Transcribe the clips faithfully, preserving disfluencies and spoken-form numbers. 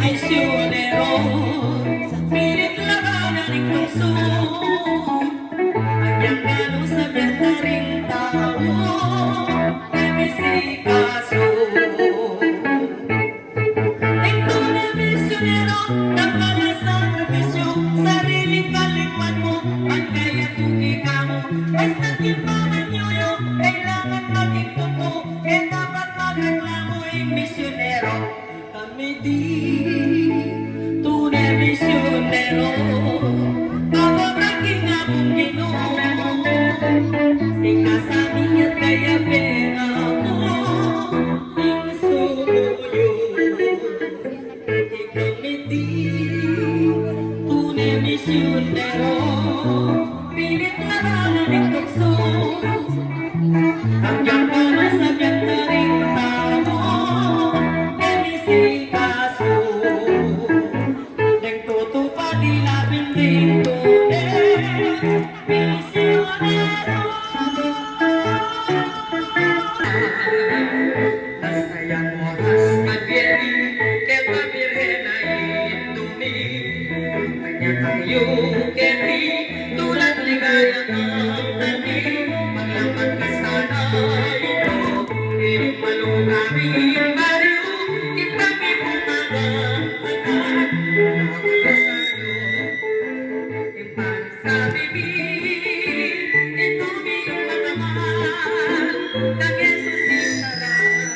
Misyonero, pilit labanan ing lungsod. Anyang dalu sa biang da ring tau, e misikasu. Ing tune misyonero, dakal a sakripisyu, sariling kaligwan mu, pagkayatu kekamu. Basta't ing pamanyuyu, kailangan maging tutu, e dapat magreklamu ing misyonero. Kami ding tune misyonero, pababaki na kung Ginu. Ing nasa mi at kaya pera mo, ing sumuyu. Kami ding tune misyonero, pilit labanan ing tuksu. Hanggang pa masabian na ring tau, e misikasu. Deng tutu pati labing ding tune misyonero. Nasa yang oras at bie mi, keta Birhen a Indu mi. Kanya tayu keti, tula't ligaya at tani, maglambat ka sana ito. Ing malugaming baliw, kita mi pumagabatan, mga Rosario. Ing pagsabi mi, ito mi ing makamahal, kang Jesus ing aras,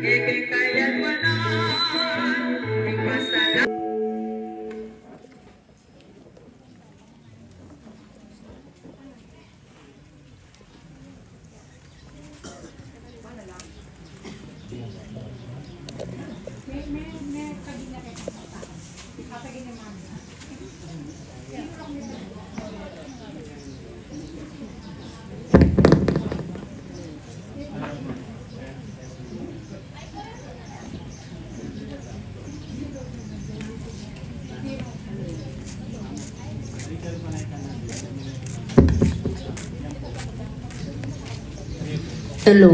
e keng kayadwanan, ing pasala- Tulu.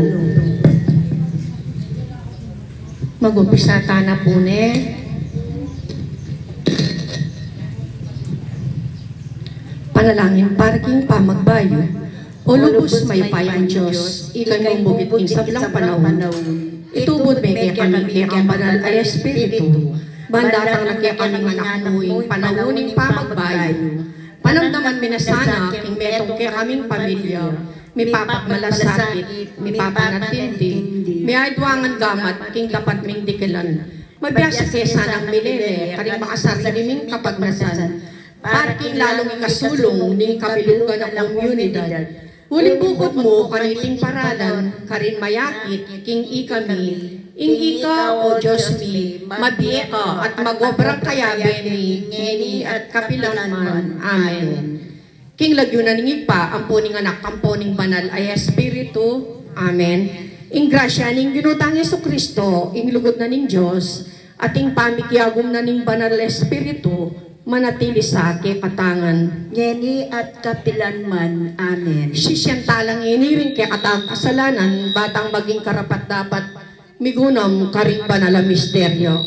Mag-umpisa tana pu ne. Panalangin para king pamagbayu. O lubus mayupayang Dios, ika ing mubugit king sablang panaun, itubud me kekami ing kekang banal a Espiritu, ban datang na kekami ing anak mu ing panaun ning pamagbayu. Panamdaman mi na sana king metung kekaming pamilya, mipapagmalasakit, mipapanatindi, miaduangan gamat king dapat ming dikilan. Mabiasa ke sanang milele karing makasarili ming kapagnasan, para king lalung ikasulung ning kabilugan a komunidad. Uling bukud mu kaniting paralan, karin mayakit king ikami, ing ika, O Dios mi, mabie ka at mag-obrang kayabe mi, ngeni at kapilan man. Amen. King lagyu na ning Ibpa, ampo ning Anak, ampo ning Banal a Espiritu. Amen. Ing grasya ning Ginu tang Jesucristo, ing lugud na ning Dios, at ing pamikiagum na ning Banal a Espiritu, manatili sa kekatang ngan. Ngeni at kapilan man. Amen. Sisian tala ngeni ring kekatang kasalanan, ba tang maging karapat-dapat migunam karing banal a misteryo.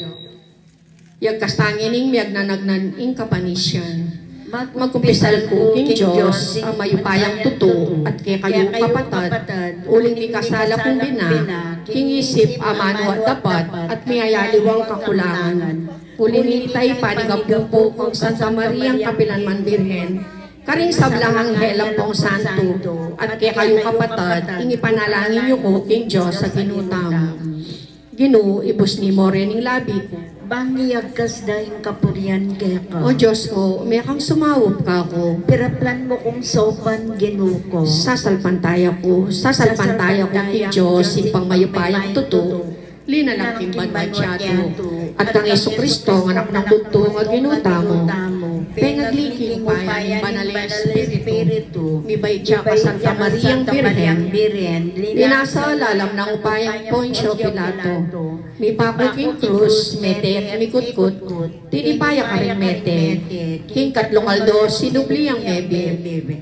Yagkas ta ngening miagnanagnan ing kapanisian. Magkumpisal ku king Dios a mayupayang tutu, at kekayu kapatad, uling mikasala kung bina, king isip, amanu at dapat, at miyayaliwang kakulangan. Uli nita, ipanigapu ku kang Santa Mariang kapilan man Birhen, karing sablang anghel ampong santo, at kekayu kapatad, ing ipanalangin yu ku king Dios a Ginu tamu. Ginu, ibus ni mu ring labi ku. Ban iyagkas da ing kapurian keka. O Dios ku, mekang sumaup kaku. Piraplan mu kung saupan, Ginu ku. Sasalpantaya ku, sasalpantaya ku king Dios, Ibpang mayupayang tutu, linalang king banua at yatu, at kang Jesucristo, a Anak nang bugtung a Ginu tamu. Pengagli king upaya ning Banal a Espiritu, mibait ya kang Santa Mariang Birhen, linasa lalam nang upayang Poncio Pilato, mipaku king krus, mete at mikutkut, tinipa ya karing mete, king katlung aldo sinubli yang mebie,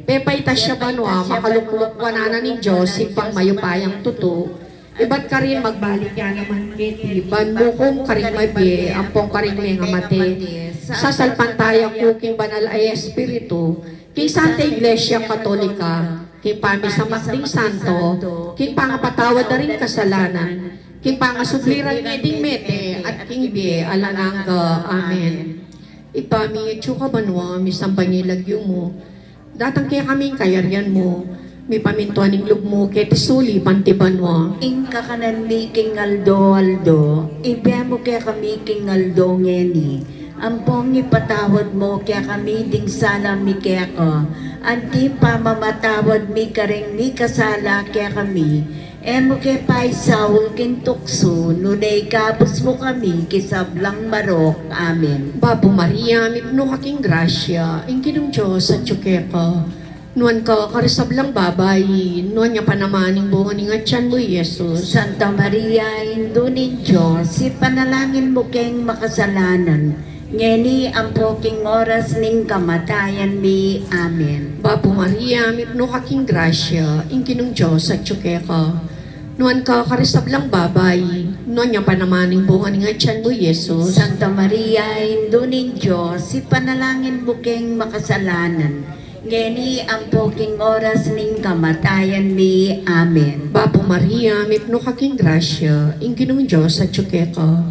pepaitas ya banua, makalukluk wanan na ning Dios Ibpang mayupayang tutu, Ibat karin magbalik ya naman keti, ban mukum karing mabie ampong karing mengamate. Sasalpantaya ku king Banal a Espiritu, king Santa Iglesia Katolika, king pamisamak ding santo, king pangapatawad da ring kasalanan, king pangasubli rang mie ding mete, at king bie alang angga. Amen. Ibpa mi, atsu ka banua, misamban ya ing lagyu mu. Datang kekami ing kayarian mu, mipamintuan ing lub mu keti sulip anti banua. Ing kakanan mi king aldo-aldo, ibie mu kekami king aldo ngeni. Ampong ipatawad mu kekami ding sala mi keka, anti ing pamamatawad mi karing mikasala kekami. E mu ke paisaul king tuksu, nune ikabus mu kami king sablang marok. Amen. Bapu Maria, mipnu ka king grasya, ing Ginung Dios atyu keka. Nuan ka karing sablang babai, nuan ya pa naman ing bunga ning atian mu, i Jesus. Santa Maria, Indu ning Dios, ipanalangin mu keng makasalanan, ngeni ampo king oras ning kamatayan mi. Amen. Bapu Maria, mipnu ka king grasya, ing Ginung Dios atyu keka. Nuan ka karing sablang babai, nuan ya pa naman ing bunga ning atian mu, i Jesus. Santa Maria, Indu ning Dios, ipanalangin mu keng makasalanan, ngeni ampo king oras ning kamatayan mi. Amen. Bapu Maria, mipnu ka king grasya, ing Ginung Dios atyu keka.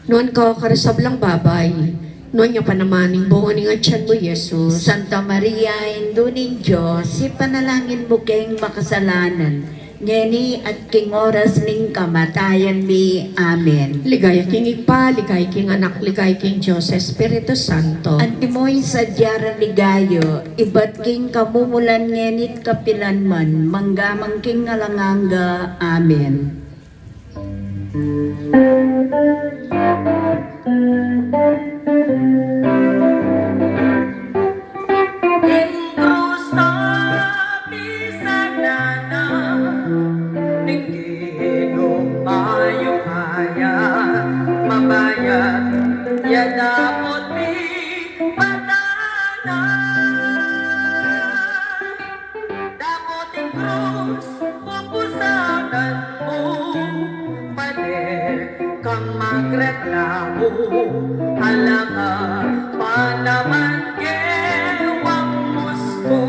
Nuan ka karing sablang babai, nuan ya pa naman ing bunga ning atian mu, i Jesus. Santa Maria, Indu ning Dios, ipanalangin mu keng makasalanan, ngeni at king oras ning kamatayan mi. Amen. Ligaya king Ibpa, ligaya king Anak, ligaya king Dios Espiritu Santo. Antimo ing sadya rang ligaya, ibat king kamumulan ngeni't kapilan man, mangga man king alang angga. Amen. Ing krus a pisanana ning Ginung mayupaya, mabayat ya dapot mipatana. Dapot ing krus pupusanan mu, pane kang magreklamu, ala ka pa naman gewang musmu.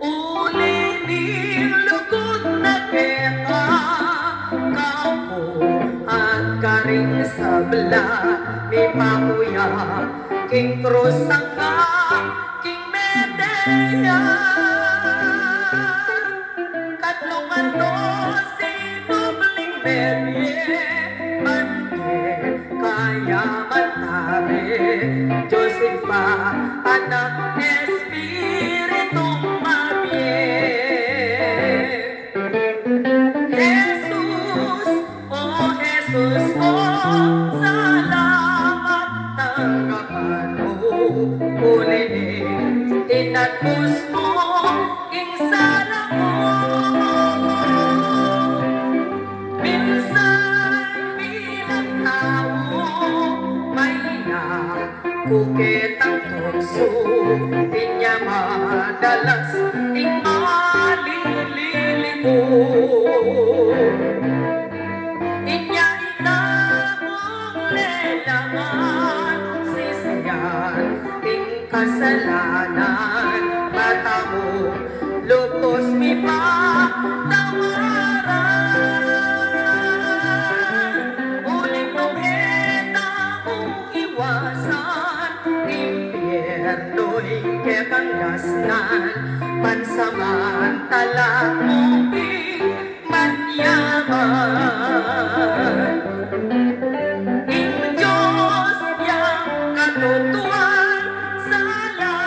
Uli ning lugud na keka, kaku at karing sabla, mipakuya king krus angga king mete ya. Katlung aldo sinubling mebie, ban kaya mantabe, Dios Ibpa, Anak, Espiritung mabie. Jesus, O Jesus ko, salamat tanggapan mu, uli ning inatbus mu ing sala ku. Minsan bilang tau, mayap ku ketang tuksu, inya madalas ing malilili ku. Inya ita mung lelangan, sisian ing kasalanan, mata mu lubus mipatawaran. Uling nung e ta mu iwasan, impyernu ing kekang dasnan, pansamantala mung ing manyaman. Ing Dios yang katutuan, sala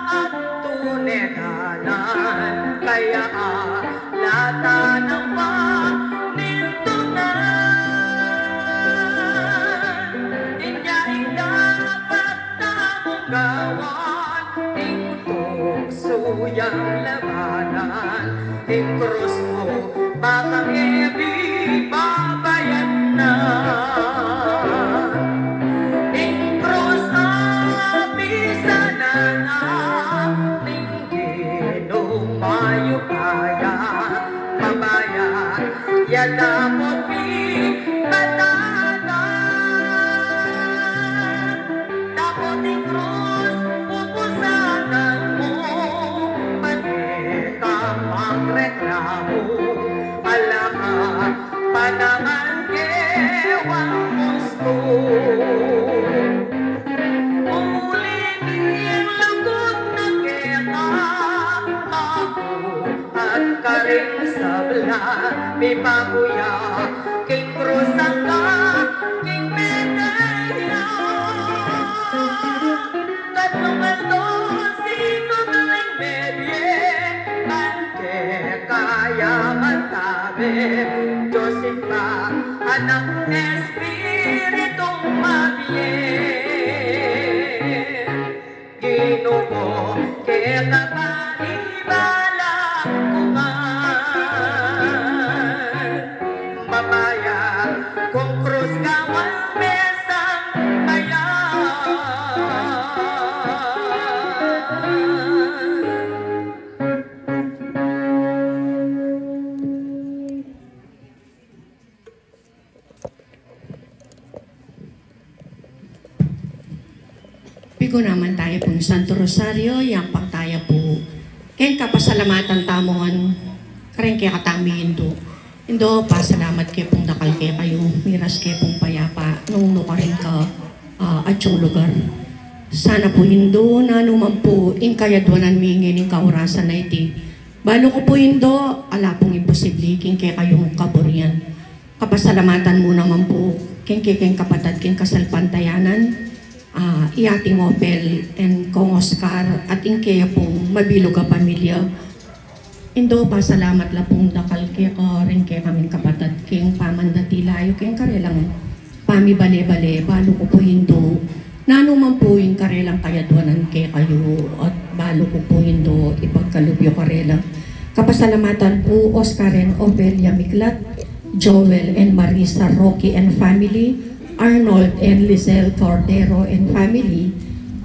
at tune dalan, kaya alata nang panintunan. Inya ing dapat tamung gawan, ing tuksu yang labanan, ing krus mu bakang e bibabayan na. Ing krus a pisanana ning Ginung mayupaya, mabaya Dapot ing patana, dapot ing krus, pupusatan mu, pati kang magreklamu, ala ka pa naman gewang gustu. Uli ning lugud na keka, aku at karing sabla, mipabuya king krus angga king medal ya. Katlung aldo, siku tuling mebie, ban keka ya mantabe, Dios Ibpa, Anak, Espiritung mabie. Ginu ku, keka panibala ku man, babayad kung krus kawang mesang bayad. Pigunaman taya pung Santo Rosario, yang pang taya pu. Ken kapasalamatan tamu ngan, kareng kekatamu Indu. Indu, pasalamat ke pung dakal kekayu, miras ke pung payapa, nung nukarin ka, ah, atiu lugar. Sana pu Indu, nanu man pu ing kayadwanan mi ngening kaurasan a iti, balu ku pu Indu, ala pung imposibli king kekayung kaburian. Kapasalamatan mu naman pu king kekeng kapatad king kasalpantayanan, ah, i Ating Opel and Kong Oscar at ing keya pung mabilug a pamilya. Indu, pasalamat la pung dakal keka ring kekaming kapatad king pamandati layu king karelang pamibale-bale, balu ku pu Indu, nanu man pu ing karelang kayadwanan kekayu, at balu ku pu Indu, ipagkalub yu karela. Kapasalamatan pu Oscar and Ofelia Miklat, Joel and Marisa Roque and family, Arnold and Lizelle Cordero and family,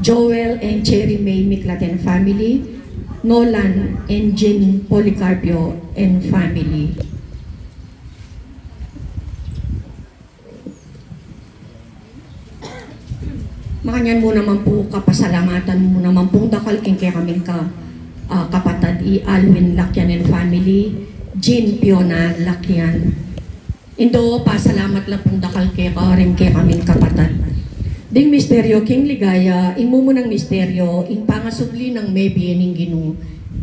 Joel and Cherry May Miklat and family, Nolan and Jean Policarpio and family. Makanyan mu naman pu, kapasalamatan mu naman pung dakal king kekaming ka, ah, kapatad i Alwin Lakian and family, Jean Piona Lakian. Indu, pasalamat la pung dakal keka ring kekaming kapatad. Ding misteryo king ligaya, ing mumunang misteryo, ing pangasubli nang mebie ning Ginu.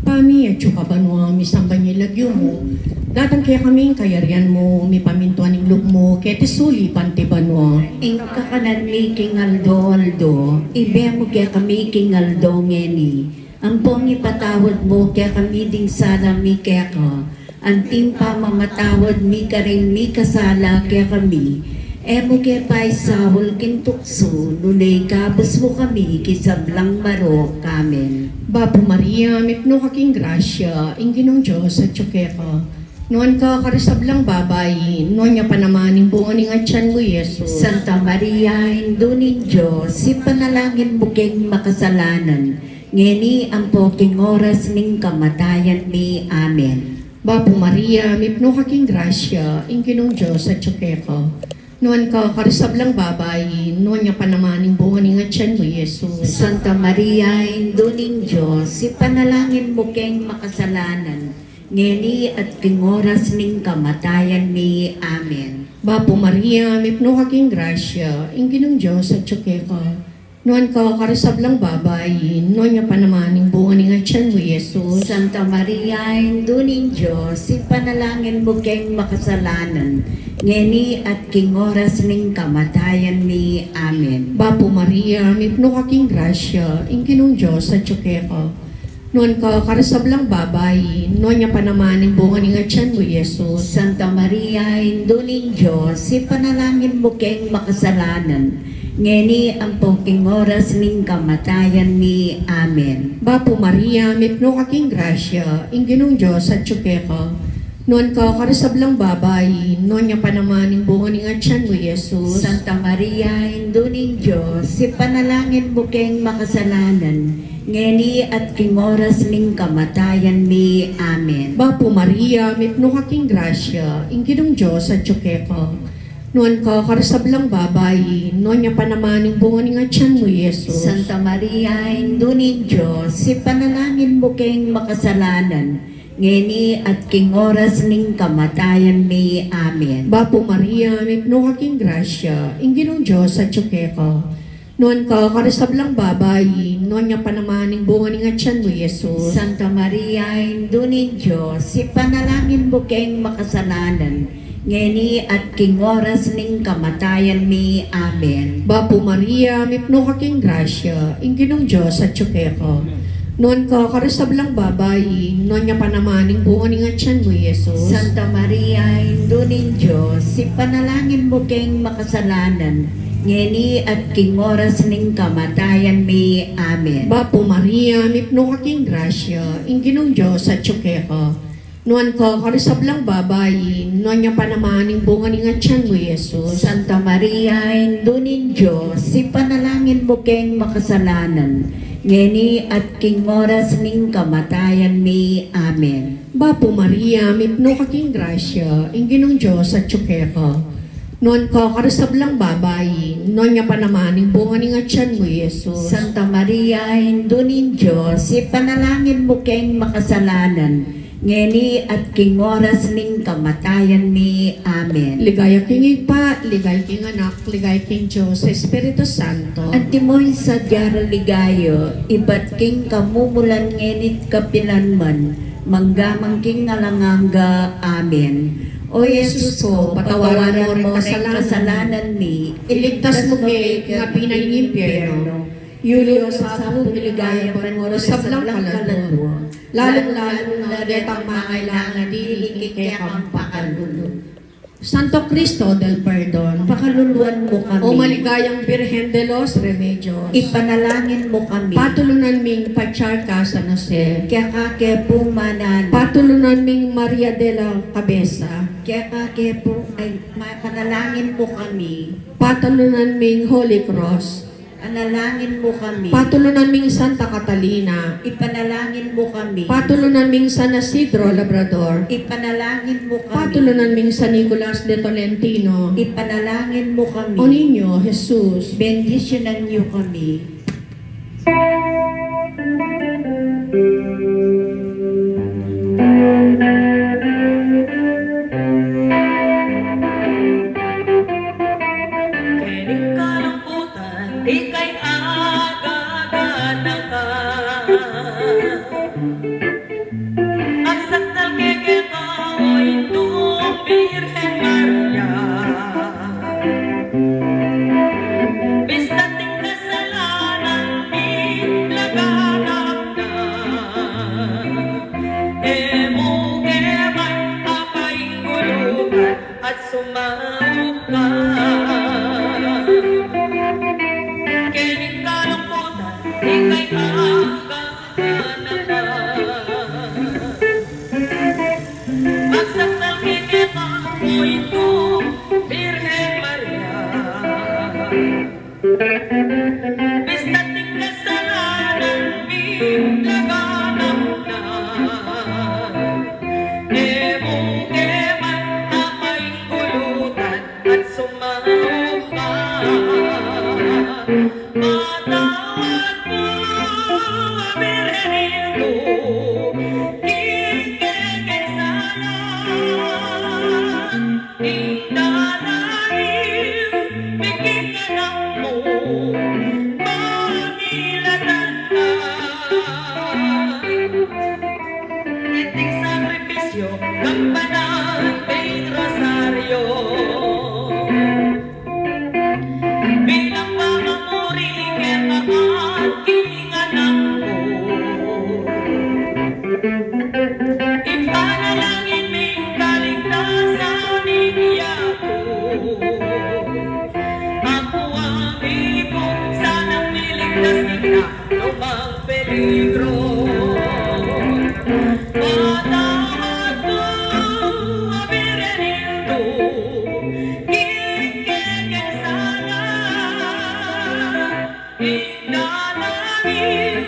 Ibpa mi, atiu ka banua, misamban ya ing lagyu mu. Datang kekami ing kayarian mu, mipamintuan ing lub mu, keti sulip anti banua. Ing kakanan mi king aldo-aldo, ibie mu kekami king aldo ngeni. Ampong ipatawad mu kekami ding sala mi keka, anti ing pamamatawad mi karing mikasala kekami. E mu ke paisaul king tuksu, nune ikabus mu kami king sablang marok. Amen. Bapu Maria, mipnu ka king grasya, ing Ginung Dios atiu keka. Nuan ka karing sablang babai, nuan ya pa naman ing bunga ning atian mu, Jesus. Santa Maria, Indu ning Dios, ipanalangin mu keng makasalanan, ngeni ampo king oras ning kamatayan mi. Amen. Bapu Maria, mipnu ka king grasya, ing Ginung Dios atiu keka. Nuan ka karing sablang babai, nuan ya pa naman ing bunga ning atian mu, Jesus. Santa Maria, Indu ning Dios, ipanalangin mu keng makasalanan, ngeni at king oras ning kamatayan mi. Amen. Bapu Maria, mipnu ka king grasya, ing Ginung Dios atiu keka. Nuan ka karing sablang babai, nuan ya pa naman ing bunga ning atian mu, Jesus. Santa Maria, Indu ning Dios, ipanalangin mu keng makasalanan, ngeni at king oras ning kamatayan mi. Amen. Bapu Maria, mipnu ka king grasya, ing Ginung Dios atiu keka. Nuan ka karing sablang babai, nuan ya pa naman ing bunga ning atian mu, Jesus. Santa Maria, Indu ning Dios, ipanalangin mu keng makasalanan, ngeni ampo king oras ning kamatayan mi. Amen. Bapu Maria, mipnu ka king grasya, ing Ginung Dios atiu keka. Nuan ka karing sablang babai, nuan ya pa naman ing bunga ning atian mu, Jesus. Santa Maria, Indu ning Dios, ipanalangin mu keng makasalanan, ngeni at king oras ning kamatayan mi. Amen. Bapu Maria, mipnu ka king grasya, ing Ginung Dios atyu keka. Nuan ka karing sablang babai, nuan ya pa naman ing bunga ning atian mu, Jesus. Santa Maria, Indu ning Dios, ipanalangin mu keng makasalanan, ngeni at king oras ning kamatayan mi. Amen. Bapu Maria, mipnu ka king grasya, ing Ginung Dios atyu keka. Nuan ka karing sablang babai, nuan ya pa naman ing bunga ning atian mu, Jesus. Santa Maria, Indu ning Dios, ipanalangin mu keng makasalanan, ngeni at king oras ning kamatayan mi. Amen. Bapu Maria, mipnu ka king grasya, ing Ginung Dios atyu keka. Nuan ka karing sablang babai, nuan ya pa naman ing bunga ning atian mu, Jesus. Santa Maria, Indu ning Dios, ipanalangin mu keng makasalanan, ngeni at king oras ning kamatayan mi. Amen. Bapu Maria, mipnu ka king grasya, ing Ginung Dios atyu keka. Nuan ka karing sablang babai, nuan ya pa naman ing bunga ning atian mu, Jesus. Santa Maria, Indu ning Dios, ipanalangin mu keng makasalanan, ngeni at king oras ning kamatayan mi. Amen. Bapu Maria, mipnu ka king grasya, ing Ginung Dios atyu keka. Nuan ka karing sablang babai, nuan ya pa naman ing bunga ning atian mu, Jesus. Santa Maria, Indu ning Dios, ipanalangin mu keng makasalanan, ngeni at king oras ning kamatayan mi. Amen. Ligaya king Ibpa, ligaya king Anak, ligaya king Dios Espiritu Santo. Antimo ing sadya rang ligaya, ibat king kamumulan ngeni't kapilan man, mangga man king alang angga. Amen. O Jesus ko, patawaran mu ring kasalanan mi, iligtas mu kami king api ning impyerno, iuli mu sa sablang ligaya banua ring sablang kaladua, lalung-lalu na detang mangailangan dili king kekang pakalulu. Santo Cristo del Perdon, pakaluluan mu kami. O maligayang Birhen de los Remedios, ipanalangin mu kami. Patulunan ming Patriarka San Jose, keka ke pu mananu. Patulunan ming Maria de la Cabeza, keka ke pu, ay, ma-, panalangin mu kami. Patulunan ming Holy Cross, panalangin mu kami. Patulunan ming Santa Catalina, ipanalangin mu kami. Patulunan ming San Isidro Labrador, ipanalangin mu kami. Patulunan ming San Nicolas de Tolentino, ipanalangin mu kami. O Niño Jesus, bendisyunan yu kami. Kening kalungkutan, ika'y aga-aga na ka. Agsakdal ke keka, o Indung Birhen Maria. Bista't ing kasalanan mi laganap na, e mu ke man apaingulutan at sumaup ka. Kening kalungkutan, ika'y aga-aga na ka. Agsakdal ke keka, o Indung Birhen Maria. Bista't ing kasalanan mi laganap na, e mu ke man apaingulutan at sumaup ka. Patawad mu, a Birhen Indu, king kekeng sala. Ing dalangin mi king anak mu, mangilatan na. Iting sakripisyu, kambanan king rosaryu, bilang pamamuri keka at king anak mu. Ipanalangin mi ing kaligtasan ning yatu. Akua mi pu, sanang miligtas king anumang peligru. Patawad mu, a Birhen Indu, king kekeng sala. Ing dalangin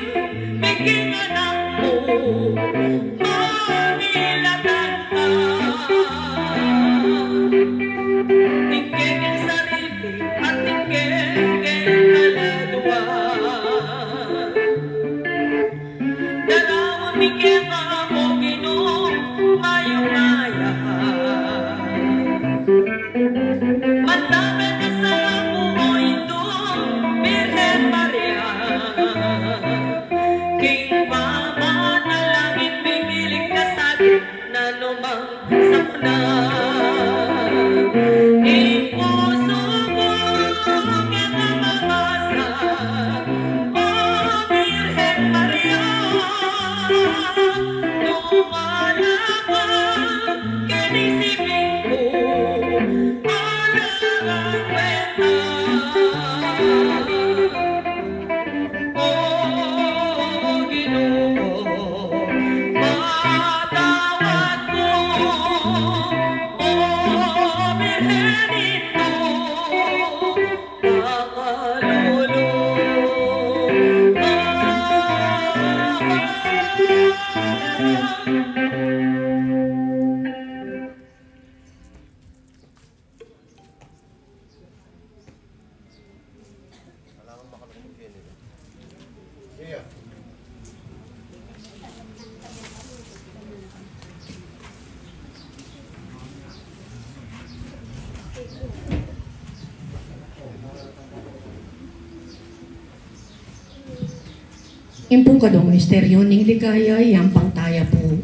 Ing pung kaduang misteryo ning ligaya, yang pangtaya pu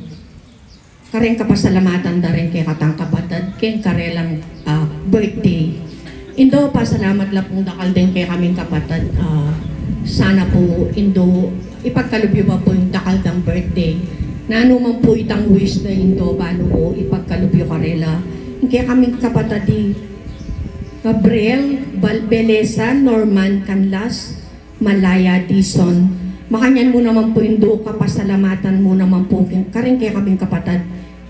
kareng kapasalamatan da ring kekatang kapatad keng karelang, ah, birthday. Indo, pasalamat la pung dakal deng kekaming kapatad, ah, sana pu, Indo, ipagkalub yu pa pu ing dakal dang birthday. Nanu man pu itang wish da Indo, balu pu ipagkalub yu karela. Ing kekaming kapatad i Gabriel Bal-, Belesa, Norman Canlas, Malaya Dizon. Makanyan mu naman pu Indo, kapasalamatan mu naman pu king, karing kekaming kapatad,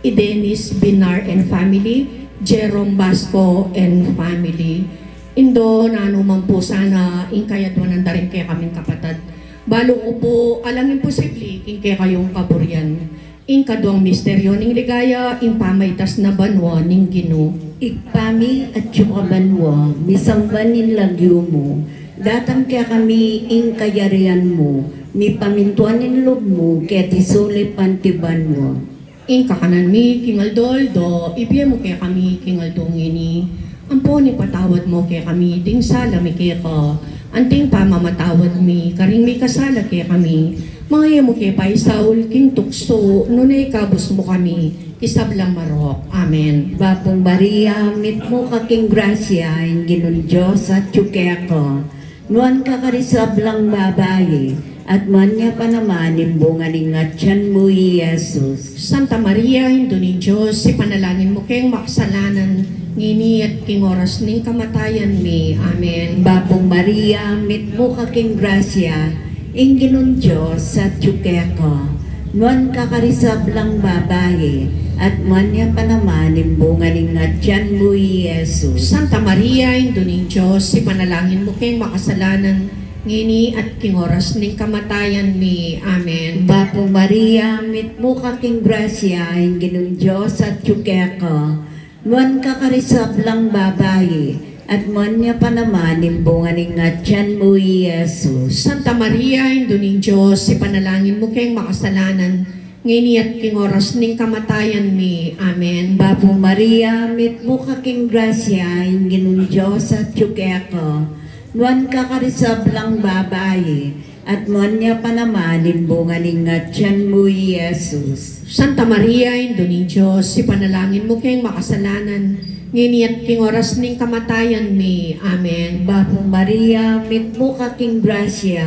i Dennis Binar and family, Jerome Basco and family. Indo, nanu man pu sana ing kayadwanan da ring kekaming kapatad. Balu ku pu alang imposible king kekayung kaburian. Ing kaduang misteryo ning ligaya, ing pamaitas na banua ning Ginu. Ibpa mi, atiu ka banua, misamban ing lagyu mu, datang kekami ing kayarian mu, mipamintuan ing lub mu keti sulip anti banua. Ing kakanan mi king aldo-aldo, ibie mu kekami king aldo ngeni. Ampon ipatawad mu kekami ding sala mi keka, anting pamamatawad mi karing mikasala kekami. Manga e mu ke paisaul king tuksu, nune ikabus mu kami king sablang marok. Amen. Bapu Maria, mitmu ka king grasya, ing Ginung Dios atiu keka. Nuan ka karing sablang babai, at nuan ya pa naman ing bunga ning atian mu, i Jesus. Santa Maria, Indu ning Dios, ipanalangin mu keng makasalanan, ngeni at king oras ning kamatayan mi. Amen. Bapu Maria, mitmu ka king grasya, ing Ginung Dios atiu keka. Nuan ka karing sablang babai, at nuan ya pa naman ing bunga ning atian mu, i Jesus. Santa Maria, Indu ning Dios, ipanalangin mu keng makasalanan, ngeni at king oras ning kamatayan mi. Amen. Bapu Maria, mitmu ka king grasya, ing Ginung Dios atiu keka. Nuan ka karing sablang babai, at nuan ya pa naman ing bunga ning atian mu, i Jesus. Santa Maria, Indu ning Dios, ipanalangin mu keng makasalanan, ngeni at king oras ning kamatayan mi. Amen. Bapu Maria, mitmu ka king grasya, ing Ginung Dios atiu keka. Nuan ka karing sablang babai, at nuan ya pa naman ing bunga ning atian mu, i Jesus. Santa Maria, Indu ning Dios, ipanalangin mu keng makasalanan, ngeni at king oras ning kamatayan mi. Amen. Bapu Maria, mitmu ka king grasya,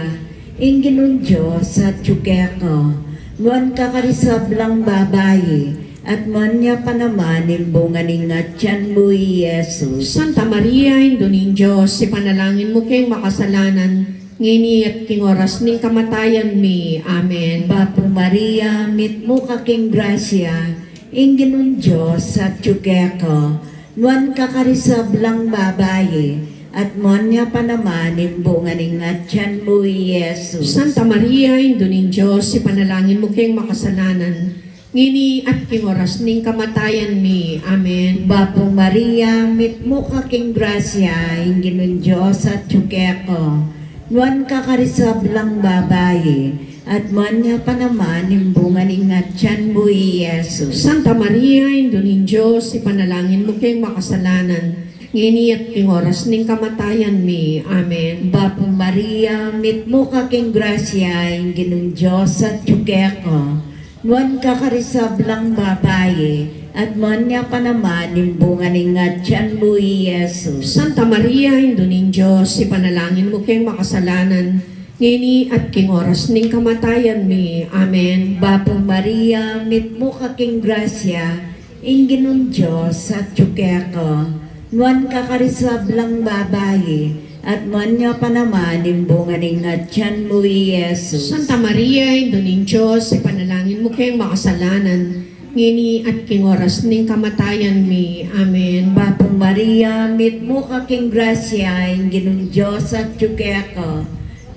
ing Ginung Dios atiu keka. Nuan ka karing sablang babai, at nuan ya pa naman ing bunga ning atian mu, i Jesus. Santa Maria, Indu ning Dios, ipanalangin mu keng makasalanan, ngeni at king oras ning kamatayan mi. Amen. Bapu Maria, mitmu ka king grasya, ing Ginung Dios atiu keka. Nuan ka karing sablang babai, at nuan ya pa naman ing bunga ning atian mu, i Jesus. Santa Maria, Indu ning Dios, ipanalangin mu keng makasalanan, ngeni at king oras ning kamatayan mi. Amen. Bapu Maria, mitmu ka king grasya, ing Ginung Dios atiu keka. Nuan ka karing sablang babai, at nuan ya pa naman ing bunga ning atian mu, i Jesus. Santa Maria, Indu ning Dios, ipanalangin mu keng makasalanan, ngeni at king oras ning kamatayan mi. Amen. Bapu Maria, mitmu ka king grasya, ing Ginung Dios atiu keka. Nuan ka karing sablang babai, at nuan ya pa naman ing bunga ning atian mu, i Jesus. Santa Maria, Indu ning Dios, ipanalangin mu keng makasalanan, ngeni at king oras ning kamatayan mi. Amen. Bapu Maria, mitmu ka king grasya, ing Ginung Dios atiu keka. Nuan ka karing sablang babai, at nuan ya pa naman ing bunga ning atian mu, i Jesus. Santa Maria, Indu ning Dios, ipanalangin mu keng makasalanan, ngeni at king oras ning kamatayan mi. Amen. Bapu Maria, mitmu ka king grasya, ing Ginung Dios atiu keka.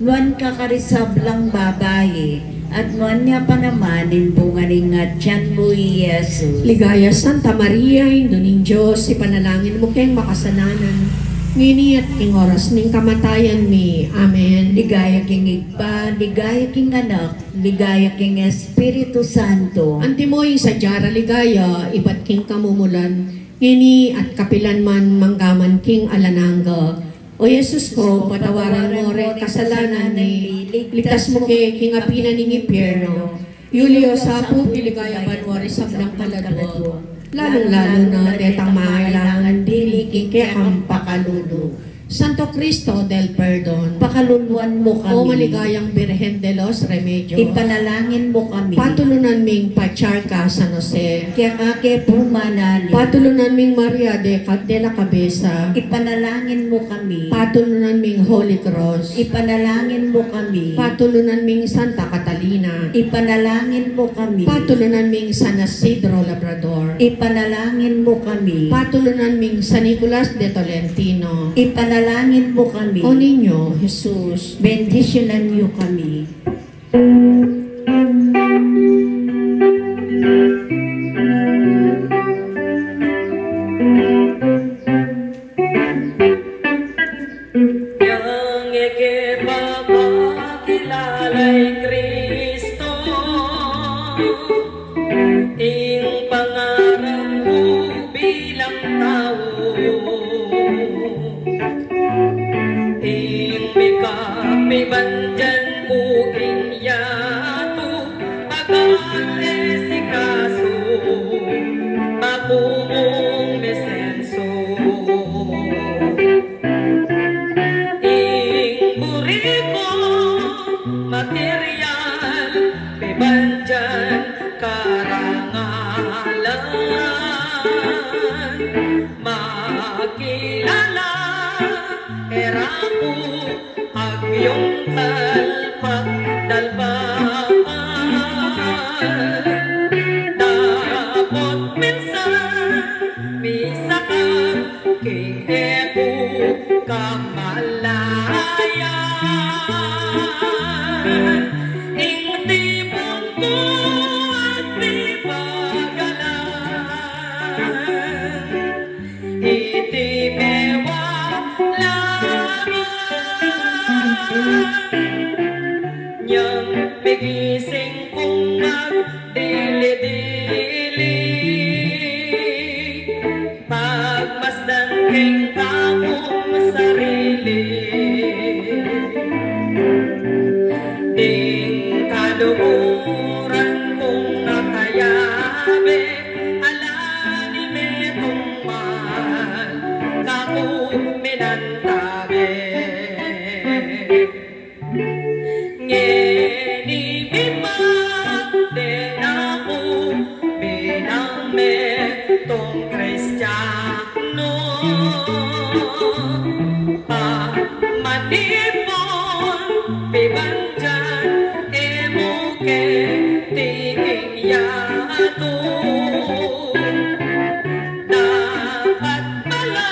Nuan ka karing sablang babai, at nuan ya pa naman ing bunga ning atian mu, i Jesus. Ligaya, Santa Maria, Indu ning Dios, ipanalangin mu keng makasalanan, ngeni at king oras ning kamatayan mi. Amen. Ligaya king Ibpa, ligaya king Anak, ligaya king Espiritu Santo. Antimo ing sadya ra ligaya, ibat king kamumulan, ngeni at kapilan man, manggaman king alang angga. O Jesus ko, patawaran mo ring kasalanan mi, Ligtas mu ke king api na ning impyerno. Iuli yo sa pu king ligaya banua ring sablang kaladua, lalung-lalu na detang mangailangan dili king kekang pakalulu. Santo Cristo del Perdon, pakaluluan mu kami. O maligayang Birhen de los Remedios, ipanalangin mu kami. Patulunan ming Patriarka San Jose, keka ke pu manalig. Patulunan ming Maria de, de la Cabeza, ipanalangin mu kami. Patulunan ming Holy Cross, ipanalangin mu kami. Patulunan ming Santa Catalina, ipanalangin mu kami. Patulunan ming San Isidro Labrador, ipanalangin mu kami. Patulunan ming San Nicolas de Tolentino, ipanalangin mu kami. O Niño Jesus, bendisyunan niyo kami. Yang e ke pakakilala i Kristo, ing pangarap ku bilang tau, ing mikapibandian ku king yatu, pag-aasikaso, baku mung mesenso. Ing buri kung material, pibandian karangalan, makilala e ra ku agyung talpak dalpakan. Dapot minsan misakap king e ku kamalayan. Ing tipun ku at di pagalan, iti mewa laman. Nyang migising kung magdili-dili, pagmasdan king kakung sarili. Ding kaluguran kung nakayabe, ala ni metung man kaku minantabe. Ngeni mipaden aku bilang metung Kristiano, pamanipun pibandian e mu keti king yatu. Dapat pala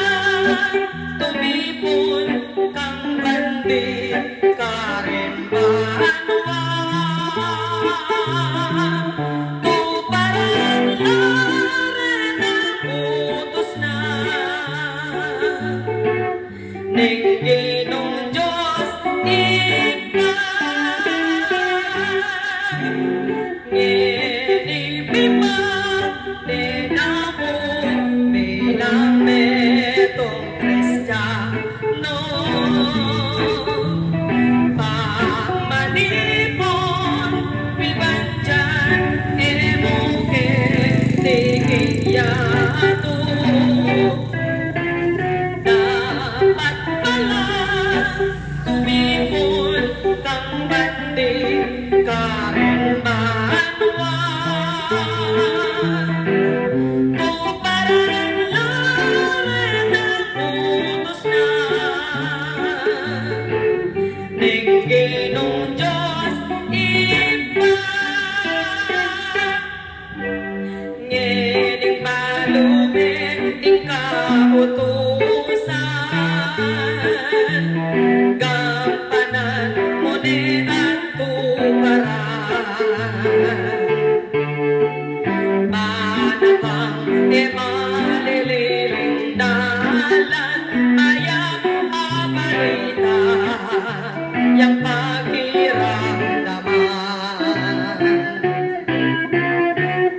tumipun kang bandi karin banua. Tuparan la reta utus na ning Ginung Dios Ibpa. Ngeni pipaden aku bilang metung Kristiano, pamanipun pibandian e mu keti king yatu. Dapat pala tumipun kang bandi karin banua. Tuparan la reta utus na ning Ginung Dios Ibpa. Ngening balu me ing kautusan, gampanan mu ne at tuparan. Manakang e malililing dalan, mayap a balita yang pakiramdaman.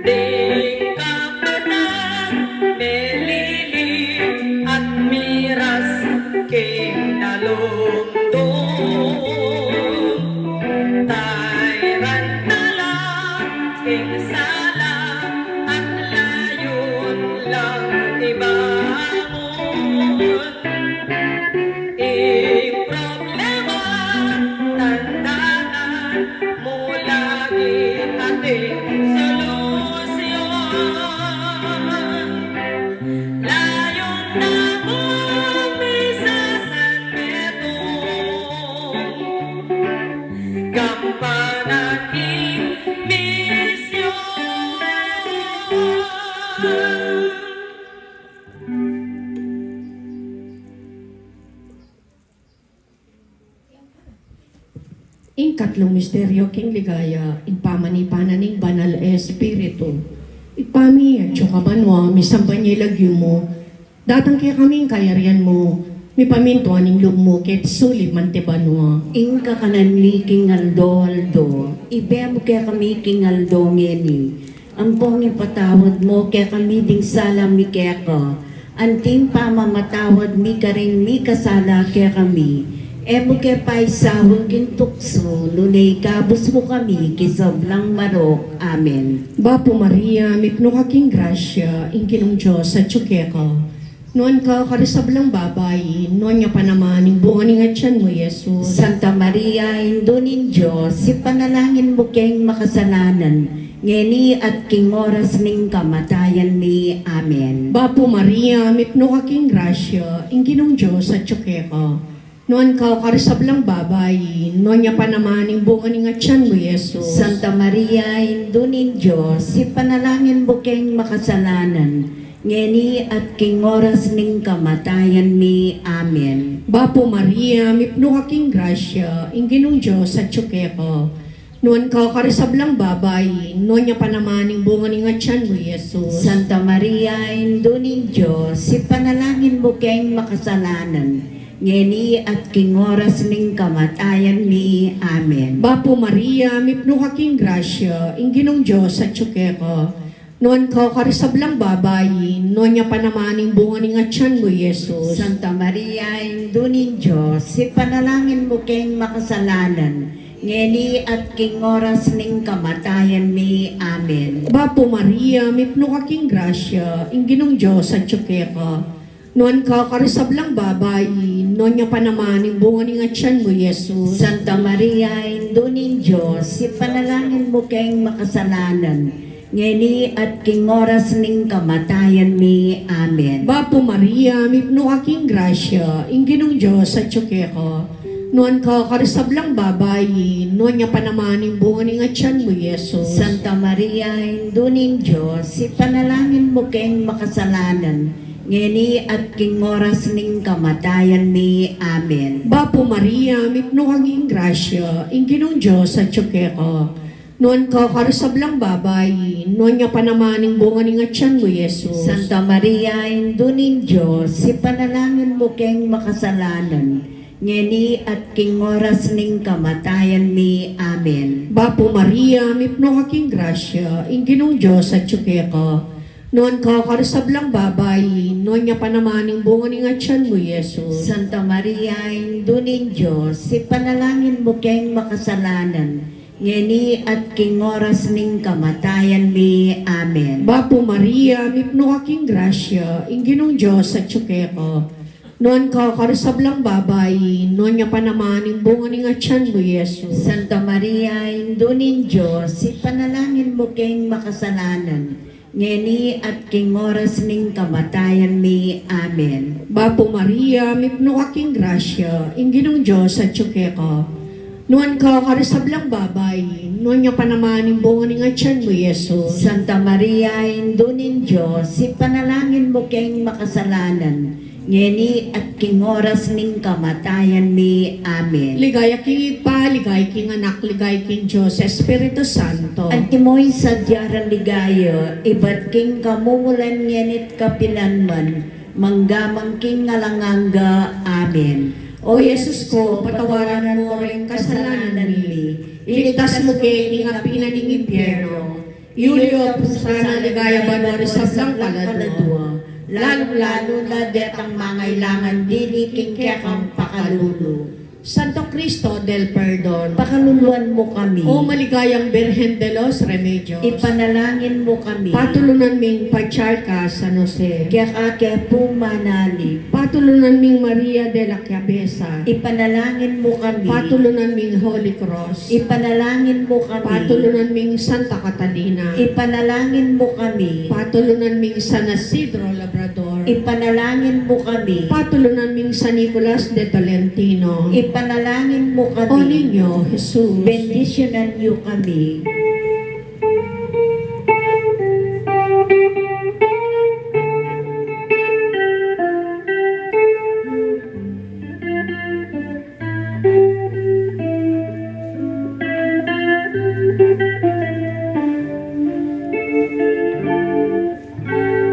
Ding kapatad melili at miras king dalumdum. Kampana king misyon. Ing katlung misteryo king ligaya, ing pamanipanan ning Banal Espiritu. Ibpa mi, atsu ka banua, misamban ya ing lagyu mu, datang kekami ing kayarian mu, mipamintuan ing lub mu keti sulip anti banua. Ing kakanan mi king aldo-aldo, ibie mu kekami king aldo ngeni, ampong ipatawad mu kekami ding sala mi keka, anti ing pamamatawad mi karing mikasala kekami. E mu ke paisaul king tuksu, nune ikabus mu kami king sablang marok. Amen. Bapu Maria, mipnu ka king grasya, ing Ginung Dios atsu keka. Nuan ka karing sablang babai, nuan ya pa naman ing bunga ning atian mu, Jesus. Santa Maria, Indu ning Dios, ipanalangin mu keng makasalanan, ngeni at king oras ning kamatayan mi. Amen. Bapu Maria, mipnu ka king grasya, ing Ginung Dios atsu keka. Nuan ka karing sablang babai, nuan ya pa naman ing bunga ning atian mu, Jesus. Santa Maria, Indu ning Dios, ipanalangin mu keng makasalanan, ngeni at king oras ning kamatayan mi. Amen. Bapu Maria, mipnu ka king grasya, ing Ginung Dios atsu keka. Nuan ka karing sablang babai, nuan ya pa naman ing bunga ning atian mu, Jesus. Santa Maria, Indu ning Dios, ipanalangin mu keng makasalanan, ngeni at king oras ning kamatayan mi. Amen. Bapu Maria, mipnu ka king grasya, ing Ginung Dios atsu keka. Nuan ka karing sablang babai, nuan ya pa naman ing bunga ning atian mu, Jesus. Santa Maria, Indu ning Dios, ipanalangin mu keng makasalanan, ngeni at king oras ning kamatayan mi. Amen. Bapu Maria, mipnu ka king grasya, ing Ginung Dios atsu keka. Nuan ka karing sablang babai, nuan ya pa naman ing bunga ning atian mu, Jesus. Santa Maria, Indu ning Dios, ipanalangin mu keng makasalanan, ngeni at king oras ning kamatayan mi. Amen. Bapu Maria, mipnu ka king grasya, ing Ginung Dios atsu keka. Nuan ka karing sablang babai, nuan ya pa naman ing bunga ning atian mu, Jesus. Santa Maria, Indu ning Dios, ipanalangin mu keng makasalanan, ngeni at king oras ning kamatayan mi. Amen. Bapu Maria, mipnu ka king grasya, ing Ginung Dios atsu keka. Nuan ka karing sablang babai, nuan ya pa naman ing bunga ning atian mu, Jesus. Santa Maria, Indu ning Dios, ipanalangin mu keng makasalanan, ngeni at king oras ning kamatayan mi. Amen. Bapu Maria, mipnu ka king grasya, ing Ginung Dios atsu keka. Nuan ka karing sablang babai, nuan ya pa naman ing bunga ning atian mu, Jesus. Santa Maria, Indu ning Dios, ipanalangin mu keng makasalanan, ngeni at king oras ning kamatayan mi. Amen. Bapu Maria, mipnu ka king grasya, ing Ginung Dios atsu keka. Nuan ka karing sablang babai, nuan ya pa naman ing bunga ning atian mu, Jesus. Santa Maria, Indu ning Dios, ipanalangin mu keng makasalanan, ngeni at king oras ning kamatayan mi. Amen. Bapu Maria, mipnu ka king grasya, ing Ginung Dios atsu keka. Nuan ka karing sablang babai, nuan ya pa naman ing bunga ning atian mu, Jesus. Santa Maria, Indu ning Dios, ipanalangin mu keng makasalanan, ngeni at king oras ning kamatayan mi. Amen. Ligaya king Ibpa, ligaya king Anak, ligaya king Dios Espiritu Santo. Antimo ing sadya rang ligaya, ibat king kamumulan ngeni't kapilan man, mangga man king alang angga. Amen. O Jesus ko, patawaran mu ring kasalanan mi, iligtas mu ke king api na ning impyerno, iuli mu pu sana king ligaya banua ring sablang kaladua, lalung-lalu na detang mangailangan dili king kekang pakalulu. Santo Cristo del Perdon, pakaluluan mu kami. O maligayang Birhen de los Remedios, ipanalangin mu kami. Patulunan ming Patriarka San Jose, keka ke pu manalig. Patulunan ming Maria de la Cabeza, ipanalangin mu kami. Patulunan ming Holy Cross, ipanalangin mu kami. Patulunan ming Santa Catalina, ipanalangin mu kami. Patulunan ming San Isidro Labrador, Ipanalangin mu kami. Patulunan ming San Nicolas de Tolentino. Ipanalangin mu kami. O Niño Jesus. Bendisyunan yu kami.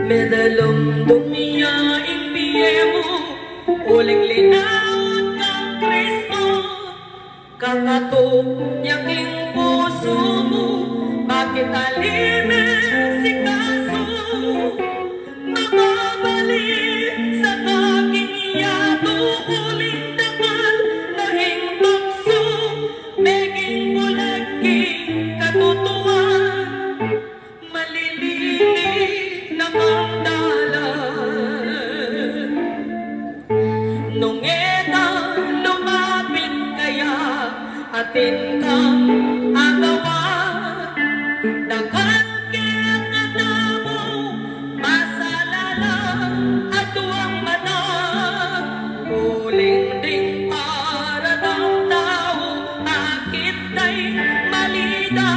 Medalum dungya ing bie mu, uling linaut kang Kristo, kakatup ya king pusu mu, bakit ali me sikasu? Makabalik sa kaking yatu, uling dakal na ing tuksu, meging bulag king katutuan, malilinis na kang dalan. Nung e ta lumapit kaya, atin kang agawan, dakal keng atamu, masalala, aduang mata, uling ding paratang tau, akit ding malita,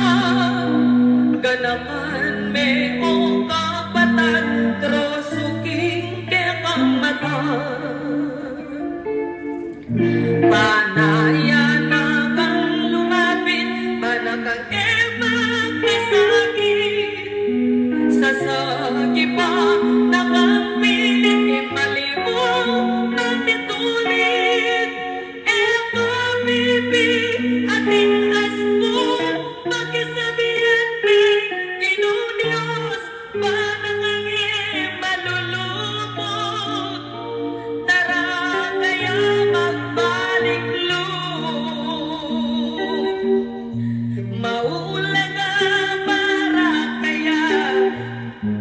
ganakan me o kapatad, trosuking kekang mata. Panaya na kang lumapit, panakang e magkasakit. Sasakipan na kang pilit, e malimu, manitulit. E kapipi, atin aspu, pakisabian me, Ginu Dios, panakang e maluluput, tara kaya magbalik lub. Maulaga para kaya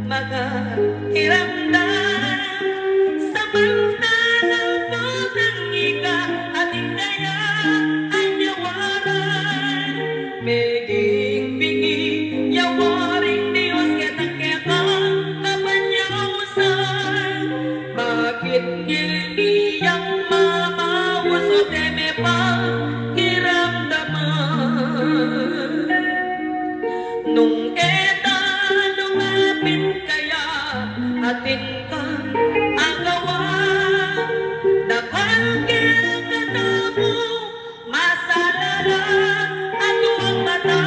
makakiramdam, samantalang potang ika, atin kaya anyawaran. Meging bingi ya waring Dios ketang kekang kapanyausan. Bakit ngeni yang mamaus o teme pakiramdaman? Nung e ta lumapit kaya, atin kang agawan, dakal keng atamu, masalala, aduang mata,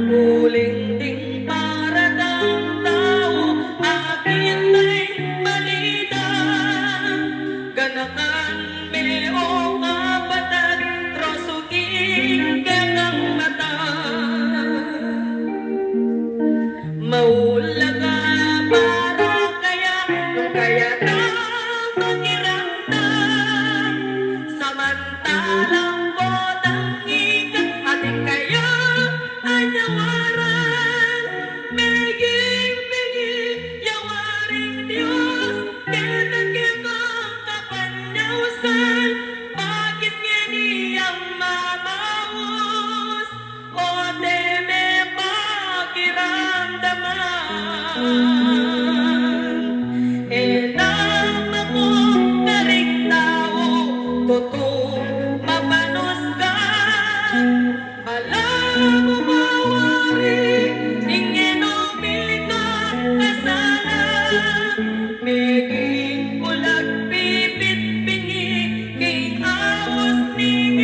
uling ding paratang tau, akit ding malita, ganakan me o kapatad, trosuking kekang mata. Maulaga para kaya, nung kaya ta makiramdam, samantalang potang ika, atin kaya anyawaran. Meging bingi ya waring Dios ketang kekang kapanyausan. Bakit ngeni yang mamaus o teme pakiramdaman? E na maku karing tau, tutung mapanusgan. Ala mu mawari, ing e no mikakasala, meging bulag, pipit, bingi, king aus ning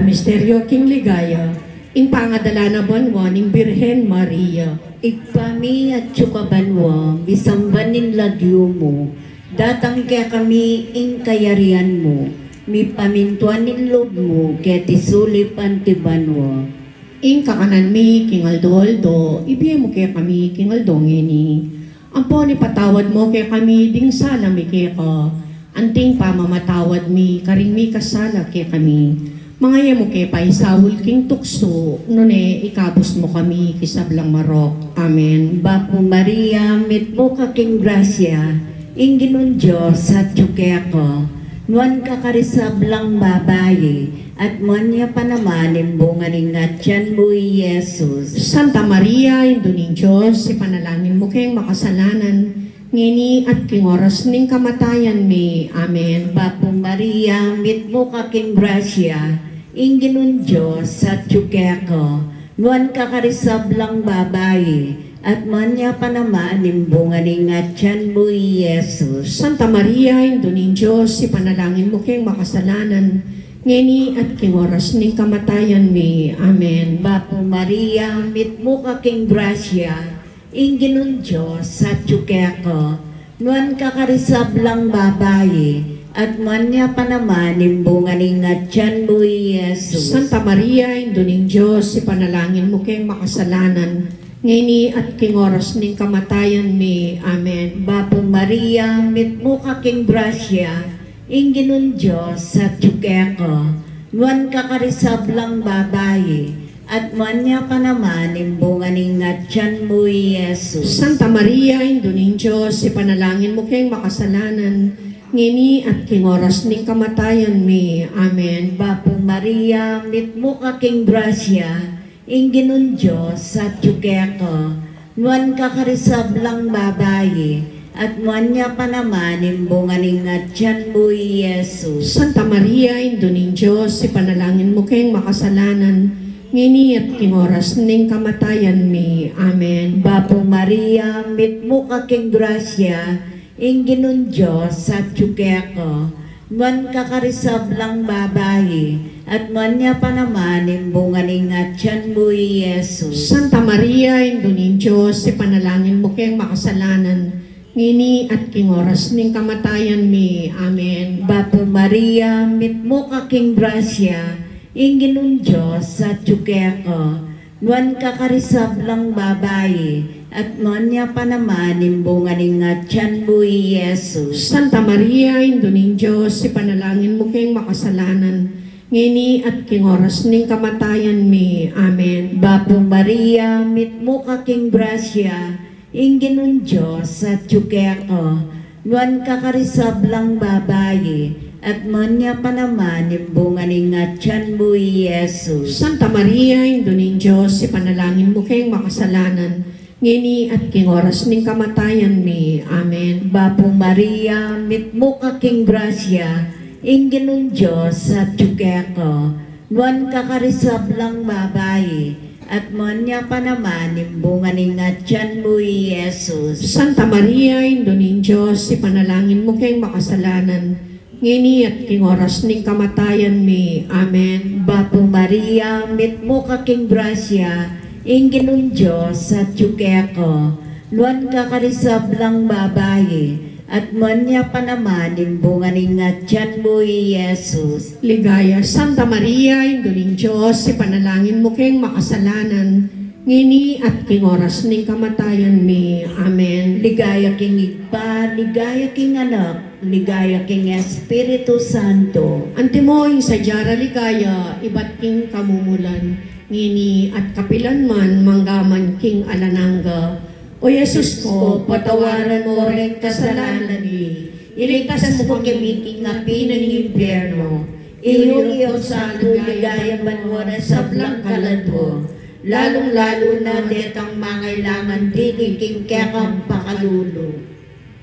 Misteryo king ligaya, ing pangadala na banua ning Birhen Maria. Ibpa mi, atsu ka banua, misamban ing lagyu mu, datang kekami ing kayarian mu, mipamintuan ing lub mu keti sulip anti banua. Ing kakanan mi king aldo-aldo, ibie mu kekami king aldo ngeni. Ampon ipatawad mu kekami ding sala mi keka, anting pamamatawad mi karing mikasala kekami. Manga e mu ke paisaul king tuksu, nune ikabus mu kami king sablang marok. Amen. Bapu Maria, mitmu ka king grasya, ing Ginung Dios atyu keka. Nuan ka karing sablang babai, at nuan ya pa naman ing bunga ning atian mu, i Jesus. Santa Maria, Indu ning Dios, ipanalangin mu keng makasalanan, ngeni at king oras ning kamatayan mi. Amen. Bapu Maria, mitmu ka king grasya, ing Ginung Dios atyu keka. Nuan ka karing sablang babai, at nuan ya pa naman ing bunga ning atian mu, i Jesus. Santa Maria, Indu ning Dios, ipanalangin mu keng makasalanan, ngeni at king oras ning kamatayan mi. Amen. Bapu Maria, mitmu ka king grasya, ing Ginung Dios atyu keka. Nuan ka karing sablang babai, at nuan ya pa naman ing bunga ning atian mu, i Jesus. Santa Maria, Indu ning Dios, ipanalangin mu keng makasalanan, ngeni at king oras ning kamatayan mi. Amen. Bapu Maria, mitmu ka king grasya, ing Ginung Dios atyu keka. Nuan ka karing sablang babai, at nuan ya pa naman ing bunga ning atian mu, i Jesus. Santa Maria, Indu ning Dios, ipanalangin mu keng makasalanan, ngeni at king oras ning kamatayan mi. Amen. Bapu Maria, mitmu ka king grasya, ing Ginung Dios atyu keka. Nuan ka karing sablang babai, at nuan ya pa naman ing bunga ning atian mu, i Jesus. Santa Maria, Indu ning Dios, ipanalangin mu keng makasalanan, ngeni at king oras ning kamatayan mi. Amen. Bapu Maria, mitmu ka king grasya, ing Ginung Dios atyu keka. Nuan ka karing sablang babai, at nuan ya pa naman ing bunga ning atian mu, i Jesus. Santa Maria, Indu ning Dios, ipanalangin mu keng makasalanan, ngeni at king oras ning kamatayan mi. Amen. Bapu Maria, mitmu ka king grasya, ing Ginung Dios atyu keka. Nuan ka karing sablang babai, at nuan ya pa naman ing bunga ning atian mu, i Jesus. Santa Maria, Indu ning Dios, ipanalangin mu keng makasalanan, ngeni at king oras ning kamatayan mi. Amen. Bapu Maria, mitmu ka king grasya, ing Ginung Dios atyu keka. Nuan ka karing sablang babai, at nuan ya pa naman ing bunga ning atian mu, i Jesus. Santa Maria, Indu ning Dios, ipanalangin mu keng makasalanan, ngeni at king oras ning kamatayan mi. Amen. Bapu Maria, mitmu ka king grasya, ing Ginung Dios atyu keka. Nuan ka karing sablang babai, at nuan ya pa naman ing bunga ning atian mu, i Jesus. Santa Maria, Indu ning Dios, ipanalangin mu keng makasalanan, ngeni at king oras ning kamatayan mi. Amen. Bapu Maria, mitmu ka king grasya, ing Ginung Dios atyu keka. Nuan ka karing sablang babai, at nuan ya pa naman ing bunga ning atian mu, i Jesus. Ligaya, Santa Maria, Indu ning Dios, ipanalangin mu keng makasalanan, ngeni at king oras ning kamatayan mi. Amen. Ligaya king Ibpa, ligaya king Anak, ligaya king Espiritu Santo. Antimo ing sadya ra ligaya, ibat king kamumulan, ngeni at kapilan man, mangga man king alang angga. O Jesus ko, patawaran mo ring kasalanan mi, iligtas mo kami king api ning impyerno, iyuli mo sa ligaya banua ring sablang kaladua, lalung-lalu na detang mangailangan dili king kekang pakalulu.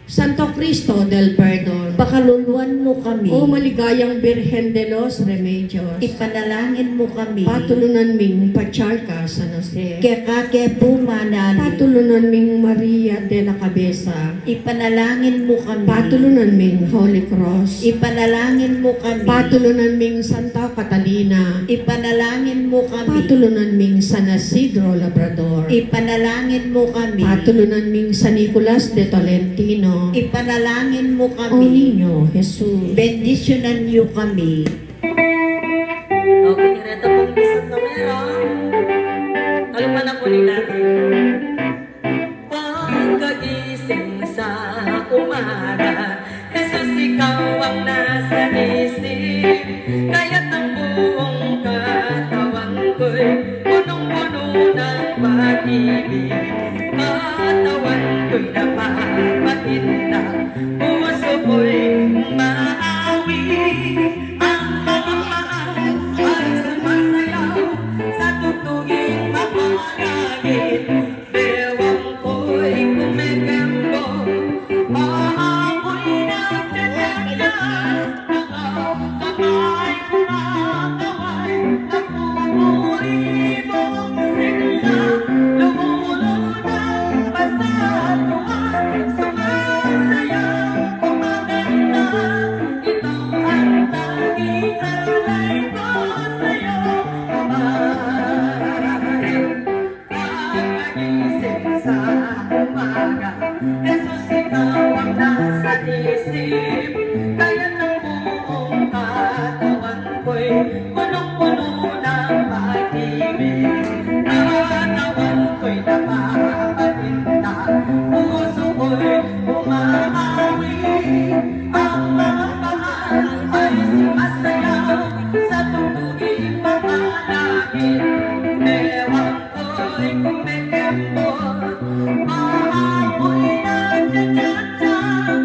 Santo Cristo del Perdon, pakaluluan mu kami. O maligayang Birhen de los Remedios, ipanalangin mu kami. Patulunan ming Patriarka San Jose, keka ke pu manali. Patulunan ming Maria de la Cabeza, ipanalangin mu kami. Patulunan ming Holy Cross, ipanalangin mu kami. Patulunan ming Santa Catalina, ipanalangin mu kami. Patulunan ming San Isidro Labrador, ipanalangin mu kami. Patulunan ming San Nicolas de Tolentino, ipanalangin mu kami. O Niño Jesus, bendisyunan yu kami. Okay, reto pong misang numero. Kalupa na po ni Daddy. Pagkagising sa umaga, Jesus, ikaw ang nasa isip. Kaya't ang buong katawan ko'y punong-puno ng pag-ibig. Katawan ko'y napapakintab, puso ko'y umaawi. Ang mga paa ay sumasayaw sa tugtuging mapanakit. Bewang ko'y kumikembo, apoy nagdadagdag, kamay kumakaway, nagpupuri buong sigla, lumulutang pasaluan, sumasayaw, kumakanta. Ito ang tanging alay ko sa'yo, Ama. Pagkagising sa umaga, Jesus, ikaw ang nasa isip. Kaya't ang buong katawan ko'y punong-puno ng pag-ibig. Katawan ko'y napapakintab, puso ko'y umaawi. Ang mga paa ay sumasayaw sa tugtuging mapanakit. Bewang ko'y kumikembo, apoy nagdadagdag,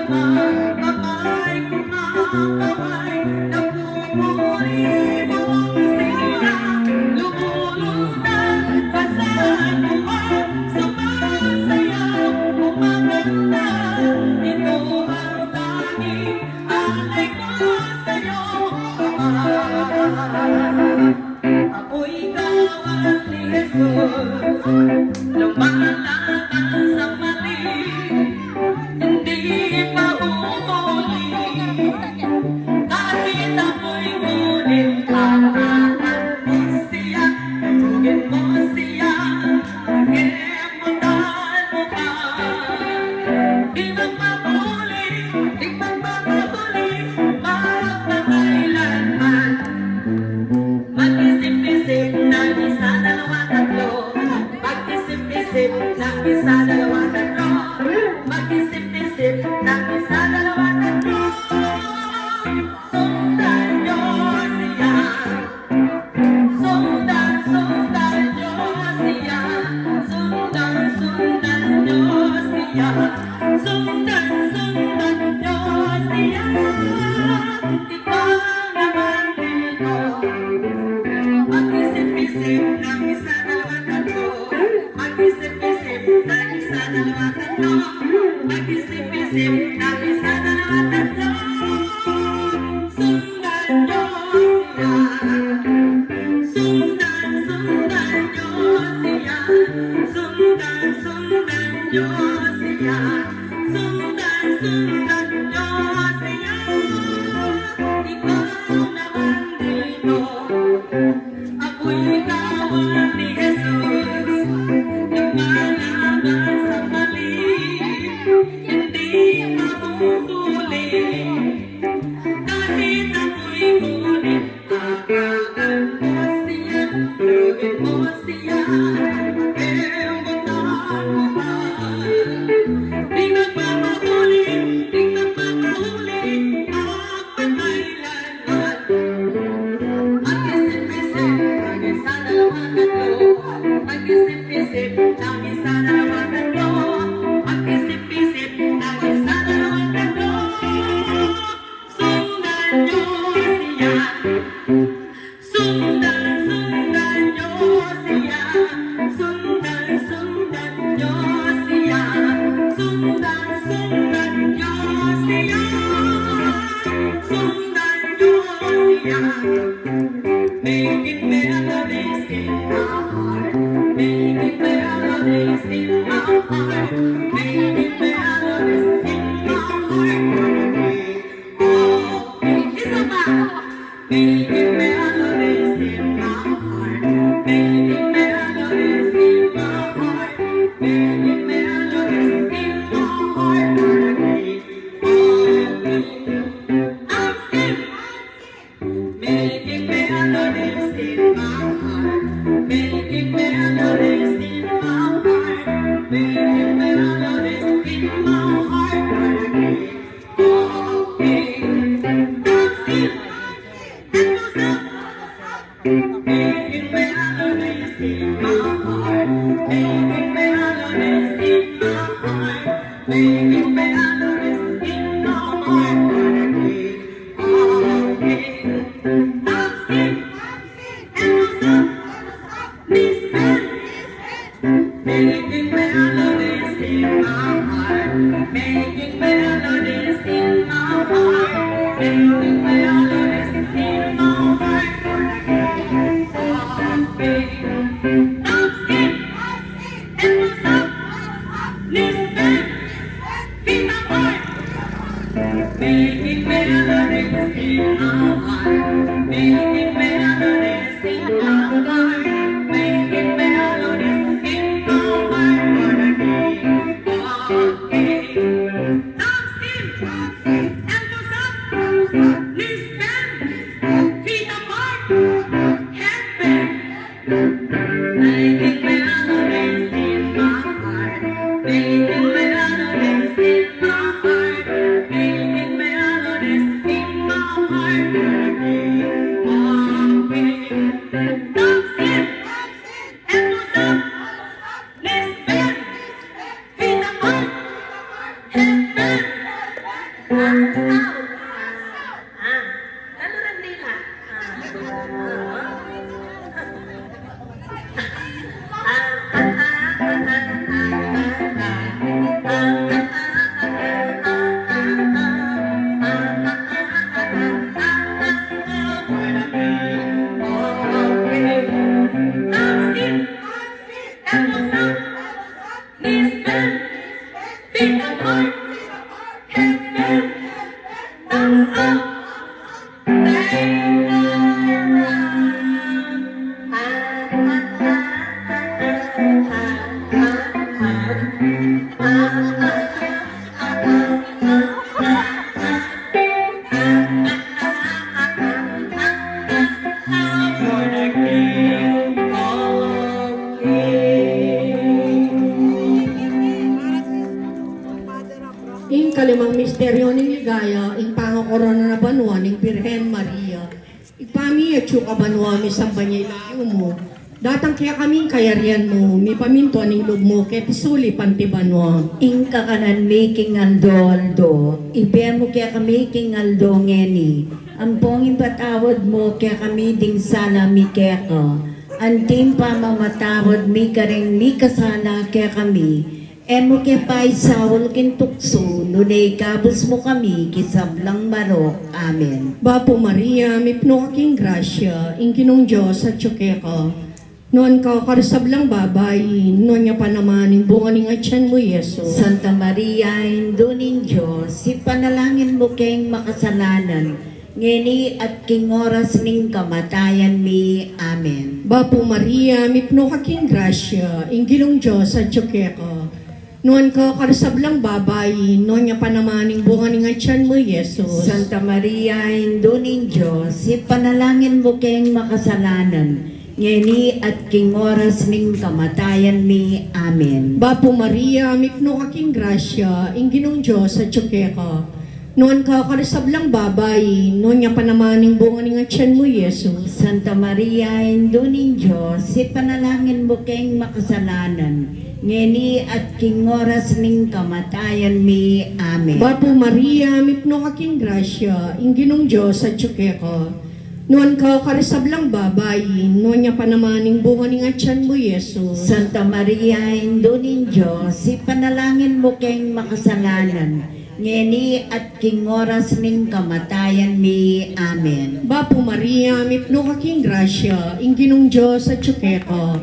mga kamay kumakaway, nagpupuri buong sigla, lumulutang pasaluan, sumasayaw, kumakanta. Ito ang tanging alay ko sa'yo, Ama. Ako'y gawa ni Jesus, lumalaban sa mali, hindi mahuhuli. Kahit ako'y ngunit, haharapin mo siya, durugin mo siya, pakiramdaman mo ba? Di magpapahuli, di magpapahuli, magpakailanman. Mag-isip-isip ng isa, dalawa, tatlo. Mag-isip-isip ng isa, dalawa, tatlo. Mag-isip-isip ng isa, dalawa, tatlo. Sundan niyo siya. Sundan, sundan niyo siya. Sundan, sundan niyo siya. Sundan, sundan niyo siya. Ikaw naman dito. Mag-isip-isip ng isa, dalawa, tatlo. Mag-isip-isip ng isa, dalawa, tatlo. Mag-isip-isip ng isa, dalawa, tatlo. Sundan niyo siya. Sundan, sundan niyo siya. Sundan, sundan niyo siya. Sundan, sundan niyo siya. Ikaw naman dito. Ako'y gawa ni Jesus, lumalaban sa mali, hindi mahuhuli. Kahit ako'y ngunit, haharapin mo siya, durugin mo siya, pakiramdaman mo ba? Di magpapahuli, di magpapahuli, magpakailanman. Mag-isip-isip ng isa, dalawa, tatlo. Mag-isip-isip ng isa, dalawa, tatlo. Mag-isip-isip ng isa, dalawa, tatlo. Sundan niyo siya. Sundan, sundan niyo siya. Making melodies in my heart. Making melodies in my heart. Making melodies in my heart. Making melodies in my heart. Wanna keep on being. I'm still Making melodies in my heart. Making melodies in my heart. Making melodies in my heart. Wanna keep on being. I'm still Making melodies in my heart. Making melodies in my heart. Making melodies in my heart. Wanna keep on being. Dancing, dancing, and myself, Miss Band. Making melodies in my heart. Making melodies in my heart. Making melodies in my heart. Wanna keep on being. Dancing, dancing, and myself, Miss Band. Vita Park. Making melodies in my heart. Making melodies in my heart. Making melodies in my heart. Wanna keep on being. Dancing, dancing, and myself, Miss Band. Vita Park. Headband. Making melodies in my heart. Making melodies in my heart. Making melodies in my heart. Wanna keep on being. Don't sleep. And what's up? Let's dance. Vita Park. Headband. Let's go. Ah, ano lang nila? Ah. Ing kalimang misteryo ning ligaya, ing pangakorona na banua ning Birhen Maria. Ibpa mi, atsu ka banua, misamban ya ing lagyu mu. Datang kekami ing kayarian mu, mipamintuan ing lub mu keti sulip anti banua. Ing kakanan mi king aldo-aldo, ibie mu kekami king aldo ngeni. Ampon ipatawad mu kekami ding sala mi keka, anti ing pamamatawad mi karing mikasala kekami. E mu ke paisaul king tuksu, nune ikabus mu kami king sablang marok. Amen. Bapu Maria, mipnu ka king grasya, ing Ginung Dios atsu keka. Nuan ka karing sablang babai, nuan ya pa naman ing bunga ning atian mu, Jesus. Santa Maria, Indu ning Dios, ipanalangin mu keng makasalanan, ngeni at king oras ning kamatayan mi. Amen. Bapu Maria, mipnu ka king grasya, ing Ginung Dios atsu keka. Nuan ka karing sablang babai, nuan ya pa naman ing bunga ning atian mu, Jesus. Santa Maria, Indu ning Dios, ipanalangin mu keng makasalanan, ngeni at king oras ning kamatayan mi. Amen. Bapu Maria, mipnu ka king grasya, ing Ginung Dios atsu keka. Nuan ka karing sablang babai, nuan ya pa naman ing bunga ning atian mu, Jesus. Santa Maria, Indu ning Dios, ipanalangin mu keng makasalanan, ngeni at king oras ning kamatayan mi. Amen. Bapu Maria, mipnu ka king grasya, ing Ginung Dios atsu keka. Nuan ka karing sablang babai, nuan ya pa naman ing bunga ning atian mu, Jesus. Santa Maria, Indu ning Dios, ipanalangin mu keng makasalanan, ngeni at king oras ning kamatayan mi. Amen. Bapu Maria, mipnu ka king grasya, ing Ginung Dios atsu keka.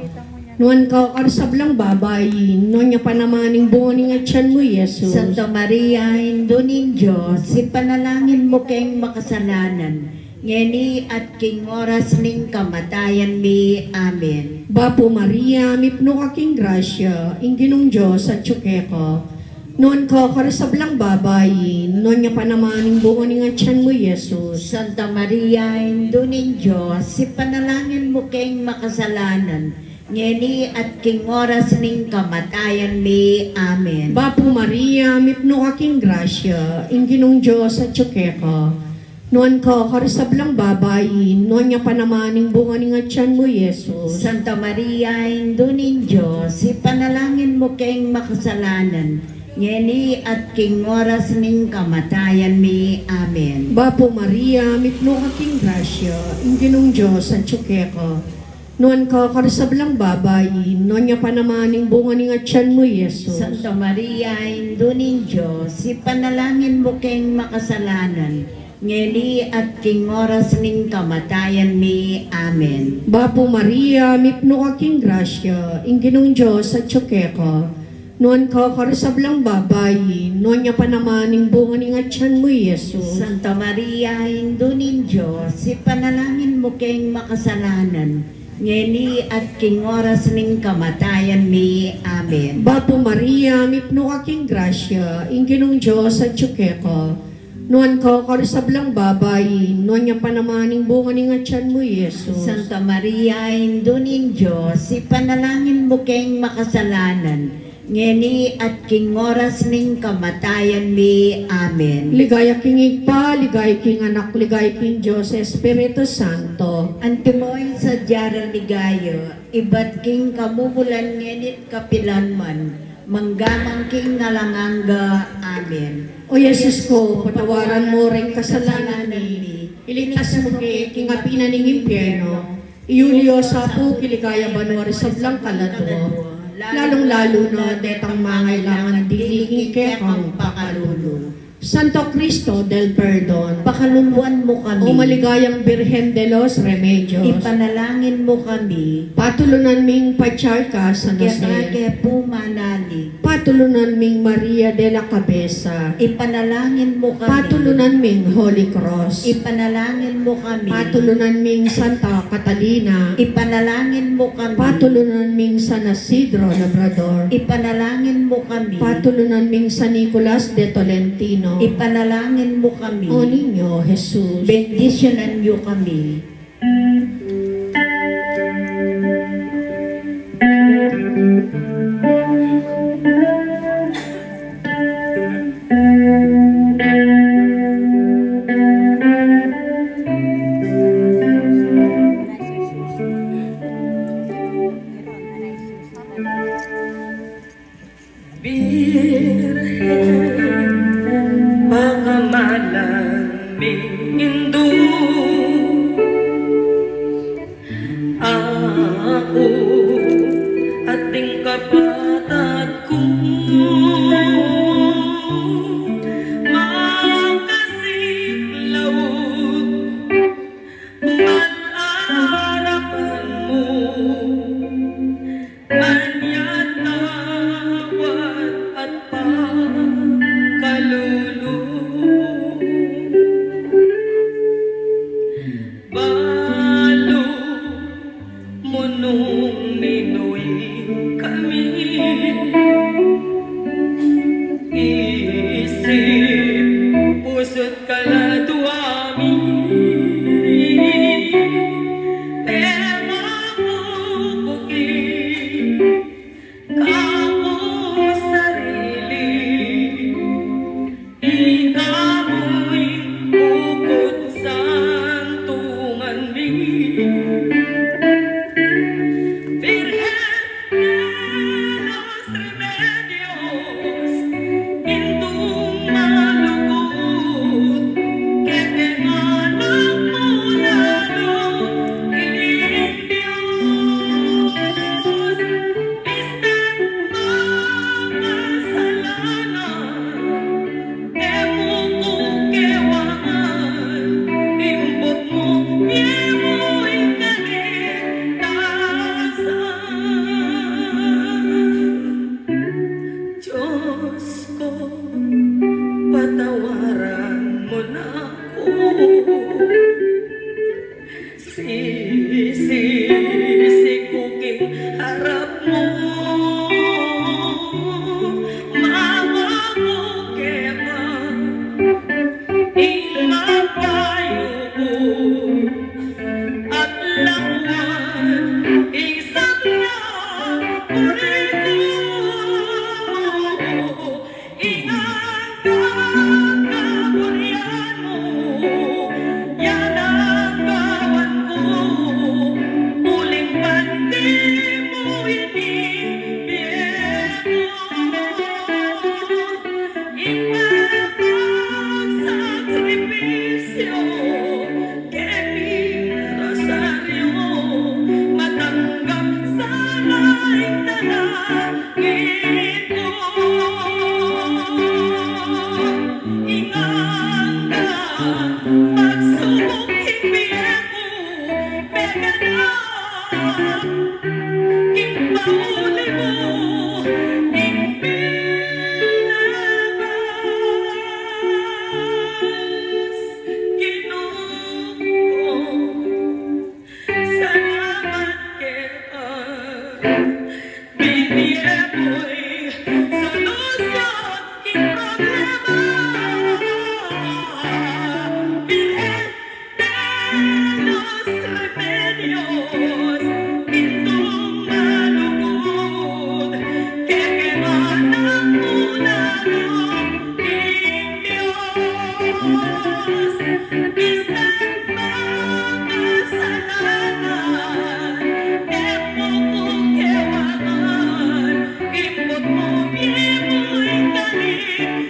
Nuan ka o karing sablang babai, nuan ya pa naman ing bunga ning atian mu, Jesus. Santa Maria, Indu ning Dios, ipanalangin mu keng makasalanan, ngeni at king oras ning kamatayan mi. Amen. Bapu Maria, mipnu ka king grasya, ing Ginung Dios atyu keka. Nuan ka o karing sablang babai, nuan ya pa naman ing bunga ning atian mu, Jesus. Santa Maria, Indu ning Dios, ipanalangin mu keng makasalanan, ngeni at king oras ning kamatayan mi. Amen. Bapu Maria, mipnu ka king grasya, ing Ginung Dios atyu keka. Nuan ka o karing sablang babai, nuan ya pa naman ing bunga ning atian mu, Jesus. Santa Maria, Indu ning Dios, ipanalangin mu keng makasalanan, ngeni at king oras ning kamatayan mi. Amen. Bapu Maria, mipnu ka king grasya, ing Ginung Dios atyu keka. Nuan ka o karing sablang babai, nuan ya pa naman ing bunga ning atian mu, Jesus. Santa Maria, Indu ning Dios, ipanalangin mu keng makasalanan, ngeni at king oras ning kamatayan mi. Amen. Bapu Maria, mipnu ka king grasya, ing Ginung Dios atyu keka. Nuan ka o karing sablang babai, nuan ya pa naman ing bunga ning atian mu, Jesus. Santa Maria, Indu ning Dios, ipanalangin mu keng makasalanan, ngeni at king oras ning kamatayan mi. Amen. Bapu Maria, mipnu ka king grasya, ing Ginung Dios atyu keka. Nuan ka o karing sablang babai, nuan ya pa naman ing bunga ning atian mu, Jesus. Santa Maria, Indu ning Dios, ipanalangin mu keng makasalanan, ngeni at king oras ning kamatayan mi. Amen. Ligaya king Ibpa, ligaya king Anak, ligaya king Dios Espiritu Santo. Antimo ing sadya rang ligaya, ibat king kamumulan ngeni't kapilan man, mangga man king alang angga. Amen. O Jesus ku, patawaran mu ring kasalanan mi, iligtas mu ke king api na ning impyerno, iyuli yo sa pu king ligaya banua ring sablang kaladua, lalung-lalu na detang mangailangan dili king kekang pakalulu. Santo Cristo del Perdon, pakaluluan mu kami. O maligayang Birhen de los Remedios, ipanalangin mu kami. Patulunan ming Patriarka San Jose, kekang pumanali. Patulunan ming Maria de la Cabeza, ipanalangin mu kami. Patulunan ming Holy Cross, ipanalangin mu kami. Patulunan ming Santa Catalina, ipanalangin mu kami. Patulunan ming San Isidro Labrador, ipanalangin mu kami. Patulunan ming San Nicolas de Tolentino, ipanalangin mu kami. O Niño Jesus, bendisyonan yu kami. Birhen, pakamalan ming indu, aku at ding kapatad ku, makasiklaud man arapan mu, manyatawad at pakalulu. Balu mu nung ninu ing kami Arap mu, mama mu keka, ing mapayu at lawan, ing sablang buri ku. Ing anggang kaburian mu, yan anggawan ku, uling bandi mu ini bie ku. Ing aking sakripisyu, keni rosaryu, matanggap sana ing dalangin ku. Ing anggang pagsubuk king bie ku, meganap king pauli mu, ing pinabas, Ginu ku. Salamat keka, bibie mu ing solusyon king problema. Birhen de los Remedios, Indung malugud, kekeng anak mu lalu ing Dios. Misan makasalanan, e mu ku kewangan, ing lugud mu, bie mu ing kaligtasan.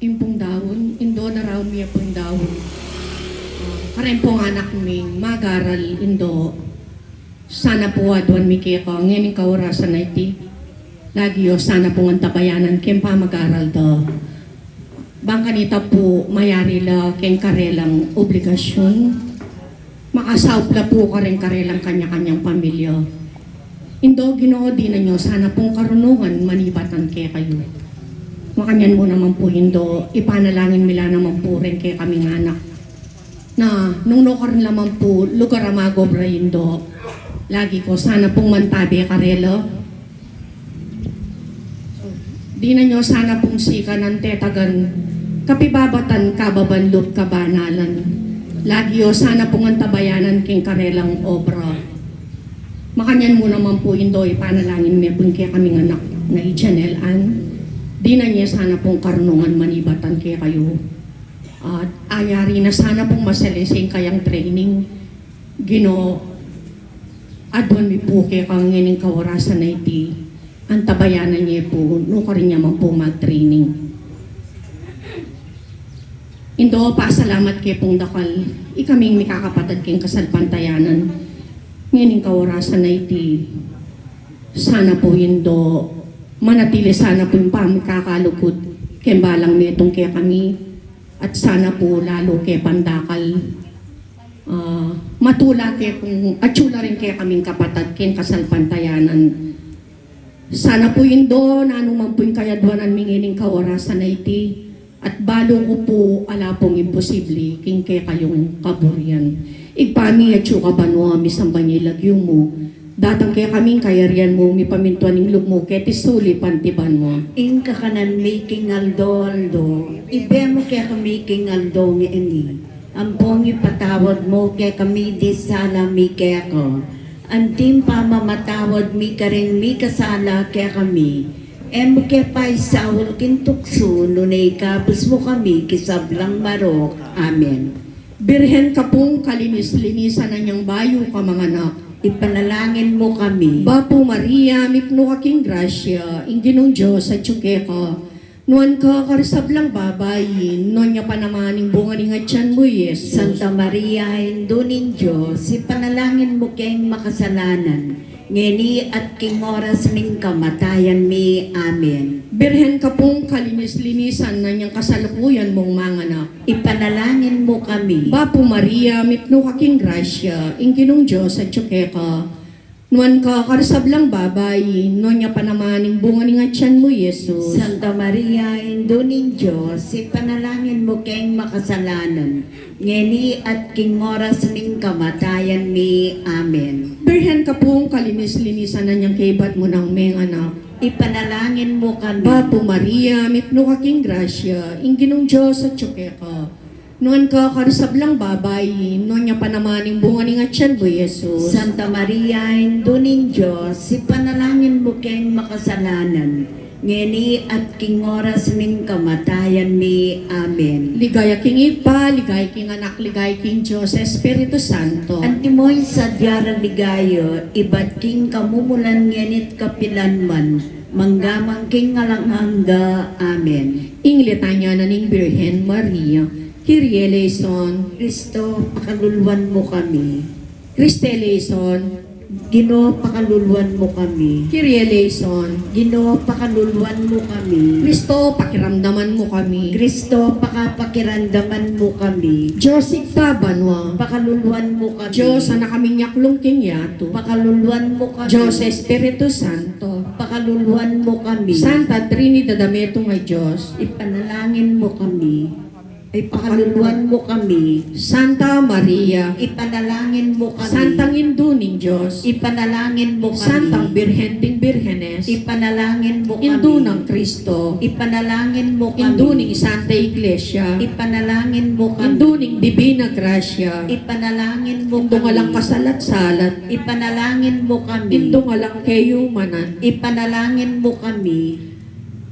Ing pung daun, Indo, naraun mi a pung daun. Ah, kareng pung anak ming mag-aral, Indo. Sana pu aduan mi keka ngening kaorasan a iti. Lagi yo sana pung antabayanan keng pamag-aral da. Bang kanita pu mayari la keng karelang obligasyun. Makasaup la pu kareng karelang kanya-kanyang pamilya. Indo, Ginu, dinan yo sana pung karunungan manibatan kekayu. Makanyan mu naman pu, Indo, ipanalangin mi la naman pu reng kekaming anak. Na nung nukarin la man pu lugar a mag-obra, Indo, lagi ko sana pung mantabe karela. Dinan yo sana pung sikanan, tetagan, kapibabatan, kababan lub, kabanalan. Lagi yo sana pung antabayanan keng karelang obra. Makanyan mu naman pu, Indo, ipanalangin mi pung kekaming anak na i Janelle Ann. Dinan ye sana pung karunungan manibatan kekayu. At ayari na sana pung maselese ing kayang training. Ginu, aduan mi pu keka ngening kaorasan a iti, antabayanan ye pu, nukarin ya man pu mag-training. Indo, pasalamat ke pung dakal, ikaming mikakapatad keng kasalpantayanan. Ngening kaorasan a iti, sana pu, Indo, manatili sana pu ing pamikakalugud keng balang metung kekami, at sana pu lalu ke pandakal, ah, matula ke kung atyu la rin kekaming kapatad keng kasalpantayanan. Sana pu, Indo, nanu man pu ing kayaduanan mi ngening kaorasan a iti, at balu ku pu ala pung imposibli king kekayung kaburian. Ibpa mi, atyu ka banua, misamban ya ing lagyu mu. Datang kekami ing kayarian mu, mipamintuan ing lub mu keti sulip anti banua. Ing kakanan mi king aldo-aldo, ibie mu kekami king aldo ngeni. Ampong ipatawad mu kekami ding sala mi keka, anti ing pamamatawad mi karing mikasala kekami. E mu ke paisaul king tuksu, nune ikabus mu kami king sablang marok. Amen. Birhen ka pung kalinis-linisan, anyang bayu ka manganak. Ipanalangin mu kami. Bapu Maria, mipnu ka king grasya, ing Ginung Dios atyu keka. Nuan ka karing sablang babai, nuan ya pa naman ing bunga ning atyan mu, Jesus. Santa Maria, Indu ning Dios, ipanalangin mu keng makasalanan, ngeni at king oras ning kamatayan mi. Amen. Birhen ka pung kalinis-linisan, nanyang kasalukuyan mung manganak. Ipanalangin mu kami. Bapu Maria, mipnu ka king grasya, ing Ginung Dios atyu keka. Nuan ka karing sablang babai, nuan ya pa naman ing bunga ning atyan mu, Jesus. Santa Maria, Indu ning Dios, ipanalangin mu keng makasalanan, ngeni at king oras ning kamatayan mi. Amen. Birhen ka pung kalinis-linisan, nanyang kaybat mu nang menganak. Ipanalangin mu kami. Bapu Maria, mipnu ka king grasya, ing Ginung Dios atyu keka. Nuan ka karing sablang babai, nuan ya pa naman ing bunga ning atyan mu, Jesus. Santa Maria, Indu ning Dios, ipanalangin mu keng makasalanan, ngeni at king oras ning kamatayan mi. Amen. Ligaya king Ibpa, ligaya king Anak, ligaya king Dios Espiritu Santo. Antimo ing sadya rang ligaya, ibat king kamumulan ngeni't kapilanman, manggaman king alang angga. Amen. Ing litanya na ning Birhen Maria. Kyrie eleison. Kristo, pakaluluan mu kami. Christe eleison. Ginu, pakaluluan mu kami. Kyrie eleison. Ginu, pakaluluan mu kami. Kristo, pakiramdaman mu kami. Kristo, pakapakiramdaman mu kami. Dios Ibpa banua. Pakaluluan mu kami. Dios Anak a miyaklung king yatu. Pakaluluan mu kami. Dios Espiritu Santo. Pakaluluan mu kami. Santa Trinidad a metung a Dios. Ipanalangin mu kami. Ay, pakaluluan mu kami. Santa Maria. Ipanalangin mu kami. Santang Indu ning Dios. Ipanalangin mu kami. Santang Birhen ding Birhenes. Ipanalangin mu kami. Indu nang Kristo. Ipanalangin mu kami. Indu ning Santa Iglesia. Ipanalangin mu kami. Indu ning Divina Gracia. Ipanalangin mu kami. Indung alang kasalat-salat. Ipanalangin mu kami. Indung alang kayumanan. Ipanalangin mu kami.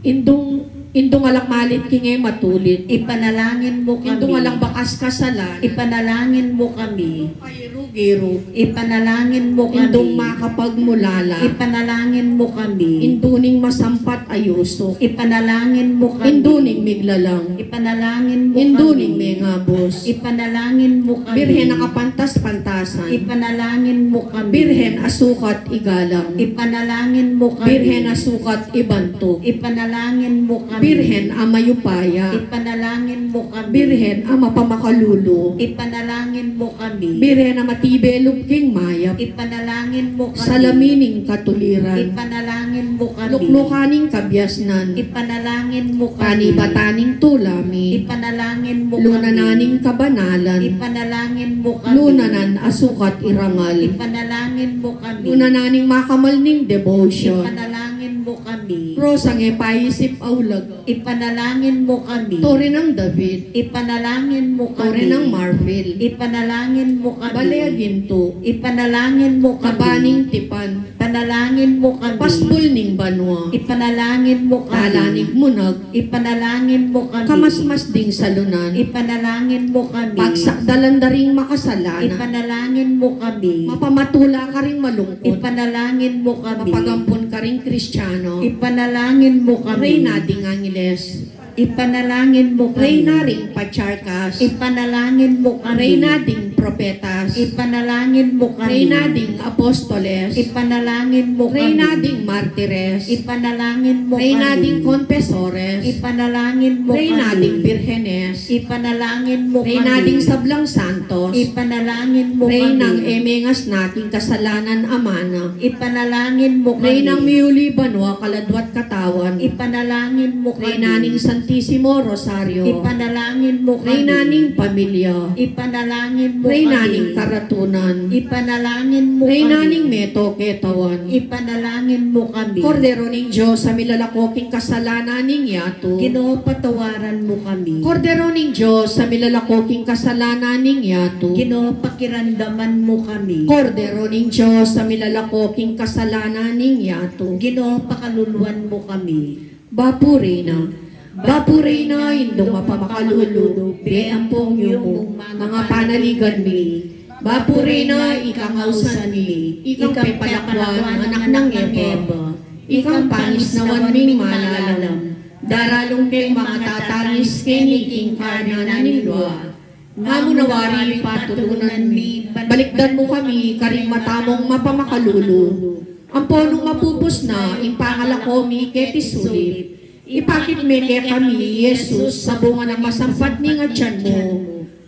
Indung, indung alang malit king e matulid. Ipanalangin mu kami. Indung alang bakas kasalan. Ipanalangin mu kami. Indung kairug-irug. Ipanalangin mu kami. Indung makapagmulala. Ipanalangin mu kami. Indu ning masampat a yusuk. Ipanalangin mu kami. Indu ning miglalang. Ipanalangin mu kami. Indu ning mengabus. Ipanalangin mu kami. Birhen a kapantas-pantasan. Ipanalangin mu kami. Birhen a sukat igalang. Ipanalangin mu kami. Birhen a sukat ibantug. Ipanalangin mu kami. Birhen a mayupaya. Ipanalangin mu kami. Birhen a mapamakalulu. Ipanalangin mu kami. Birhen a matibe lub king mayap. Ipanalangin mu kami. Salamin ning katuliran. Ipanalangin mu kami. Luklukan ning kabiasnan. Ipanalangin mu kami. Panibatan ning tula mi. Ipanalangin mu kami. Lunanan ning kabanalan. Ipanalangin mu kami. Lunanan a sukat irangal. Ipanalangin mu kami. Lunanan ning makamal ning debosyon. Ipanalangin mu kami. Rosang e paisip a ulag. Ipanalangin mu kami. Tore nang David. Ipanalangin mu kami. Tore nang marfil. Ipanalangin mu kami. Bale a gintu. Ipanalangin mu kami. Kaba ning tipan. Ipanalangin mu kami. Pasbul ning banua. Ipanalangin mu kami. Tala ning munag. Ipanalangin mu kami. Kamasmas ding salunan. Ipanalangin mu kami. Pagsakdalan da ring makasalanan. Ipanalangin mu kami. Mapamatula karing malungkut. Ipanalangin mu kami. Mapagampun karing Kristiano. Ipanalangin mu kami. Reyna ding angeles. Ipanalangin mu kami. Reyna ring patriarkas. Ipanalangin mu kami. Reyna ding propetas. Ipanalangin mu kami. Reyna ding apostoles. Ipanalangin mu kami. Reyna ding martires. Ipanalangin mu kami. Reyna ding konfesores. Ipanalangin mu kami. Reyna ding birhenes. Ipanalangin mu kami. Reyna ding sablang santos. Ipanalangin mu kami. Reynang e mengasna king kasalanan a mana. Ipanalangin mu kami. Reynang miyuli banua, kaladwa't katawan. Ipanalangin mu kami. Reyna ning Santisimo Rosario. Ipanalangin mu kami. Reyna ning pamilya. Ipanalangin mu kami. Reyna ning karatunan. Ipanalangin mu kami. Reyna ning meto ketawan. Ipanalangin mu kami. Kordero ning Dios a milalako king kasalanan ning yatu. Ginu, patawaran mu kami. Kordero ning Dios a milalako king kasalanan ning yatu. Ginu, pakiramdaman mu kami. Kordero ning Dios a milalako king kasalanan ning yatu. Ginu, pakaluluan mu kami. Bapu Reyna. Bapu Reyna, Indung mapamakalulu, bie ampong yumu, mangapanaligan mi. Bapuri na ikang ausan mi, ikang pepalakwan anak nang Eva, ikang panisnawan ming malalam, daralung keng mangatatanis keni king karne na ning lua. Nga mu na wari patutunan mi, balikdan mu kami karing mata mung mapamakalulu. Ampo nung mapupus na ing pangalako mi keti sulip, ipakit me kekami i Jesus, a bunga nang masampat ning atian mu.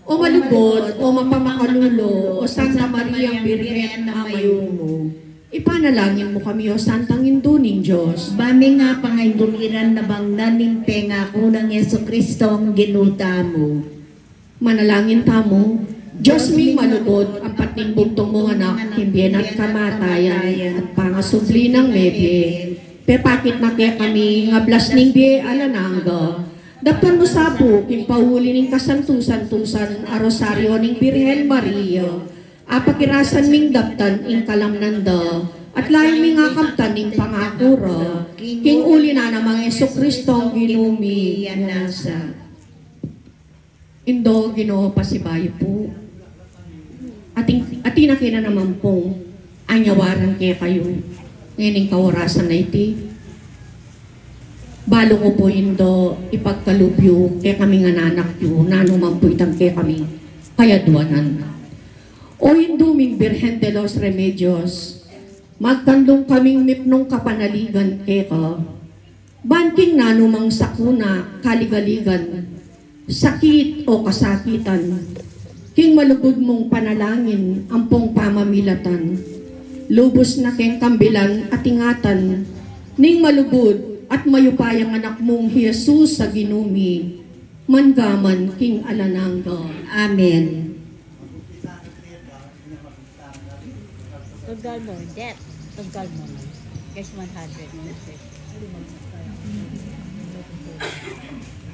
O malugud, o mapamakalulu, o Santa Mariang Birhen a mayumu, ipanalangin mu kami, o Santang Indu ning Dios. Ba ming pangaindumiran na bangnan ning pengaku nang Jesucristong Ginu tamu. Manalangin tamu. Dios ming malugud, ampat ning bugtung mung Anak, king bie na at kamatayan, at pangasubli nang mebie, pepakit na kekami ing ablas ning bie alang angga. Daptan mu sa pu, king pauli ning kasantu-santusan a Rosario ning Birhen Maria, apakirasan ming daptan ing kalamnan da, at layun ming akamtan ing pangaku ra, king uli na nang Jesucristong Ginu mi. Nasa Indo, Ginu, pasibayu pu. Atin, atin na kena naman pung anyawaran kekayu ngening kaorasan a iti. Balu ku pu, Indo, ipagkalub yu kekaming anak yu, nanu man pu itang kekaming kayadwanan. O Indu ming Birhen de los Remedios, magkanlung kaming mipnung kapanaligan keka, ban king nanu mang sakuna, kaligaligan, sakit o kasakitan, king malugud mung panalangin ampong pamamilatan, lubus na keng kambilan at ingatan ning malugud at mayupayang Anak mung Jesus a Ginu mi, mangga man king alang angga. Amen. Tuggal mo, Jet. Tuggal mo. Yes, one hundred.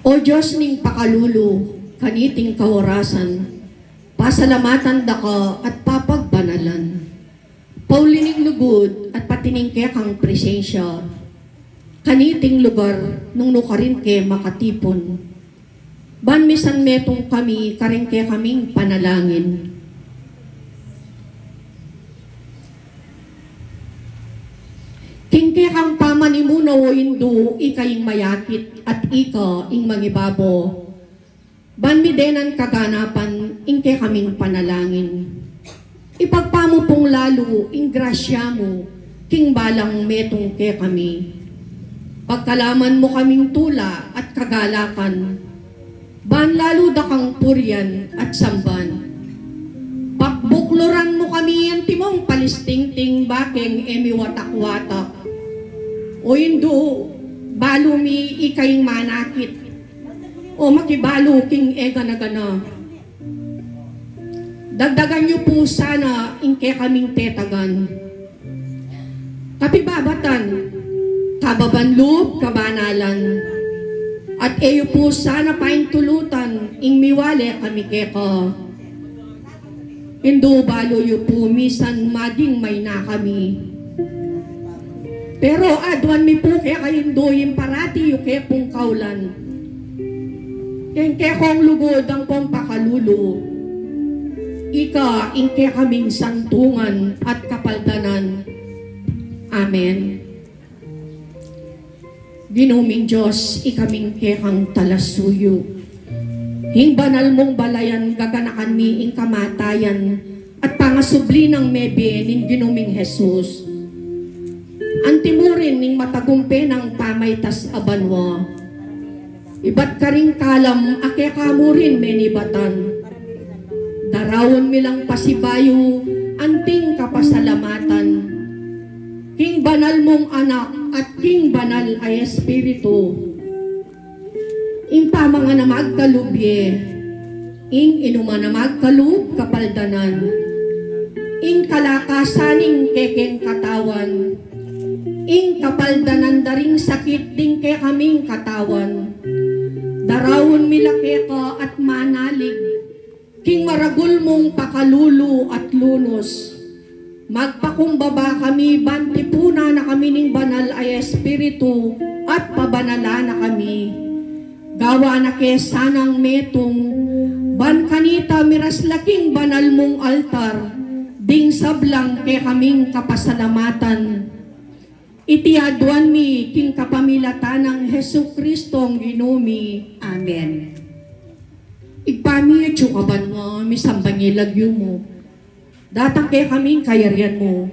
O Dios ning pakalulu, kaniting kaorasan, pasalamatan da ka at papagbanalan. Pauli ning lugud at pati ning kekang presensya, kaniting lugar nung nukarin ke makatipun, ban misan metung kami karing kekaming panalangin. King kekang pamanimuna, o Indu, ika ing mayakit at ika ing mangibabo, ban midenan kaganapan ing kekaming panalangin. Ipagpamu pung lalu ing grasya mu king balang metung kekami. Pagkalaman mu kaming tula at kagalakan, ban lalu da kang purian at samban. Pakbukluran mu kami antimong palistingting bakeng e mi watak-watak. O Indu, balu mi ika ing manakit o makibalu king e gana-gana. Dagdagan yu pu sana ing kekaming tetagan, kapibabatan, kababan lub, kabanalan, at e yu pu sana paintulutan ing miwale kami keka. Indu, balu yu pu misan maging mayna kami. Pero aduan mi pu keka, Indu, ing parati yu ke pung kaulan. King kekong lugud ampong pakalulu, ika ing kekaming santungan at kapaldanan. Amen. Ginu ming Dios, ikaming kekang talasuyu. Ing banal mung balayan gaganakan mi ing kamatayan at pangasubli nang mebie ning Ginu ming Jesus. Antimurin ning matagumpe nang pamaitas a banua, ibat karing kalam a kekamu rin menibatan, daraun mi lang pasibayu anting kapasalamatan king banal mung Anak at king banal a Espiritu. Ing pamangan a magkalub bie, ing inuman a magkalub kapaldanan, ing kalakasan ning kekeng katawan, ing kapaldanan da ring sakit ding kekaming katawan, daraun mi la keka at manalig king maragul mung pakalulu at lunus. Magpakumbaba kami ban tipunan na kami ning banal a Espiritu at pabanalan na kami. Gawan na ke sanang metung Ban kanita miras la king banal mung altar ding sablang kekaming kapasalamatan. Iti aduan mi king kapamilatan nang Jesucristong Ginu mi. Amen. Ibpa mi, atsu ka banua, misamban ya ing lagyu mu. Datang kekami ing kayarian mu.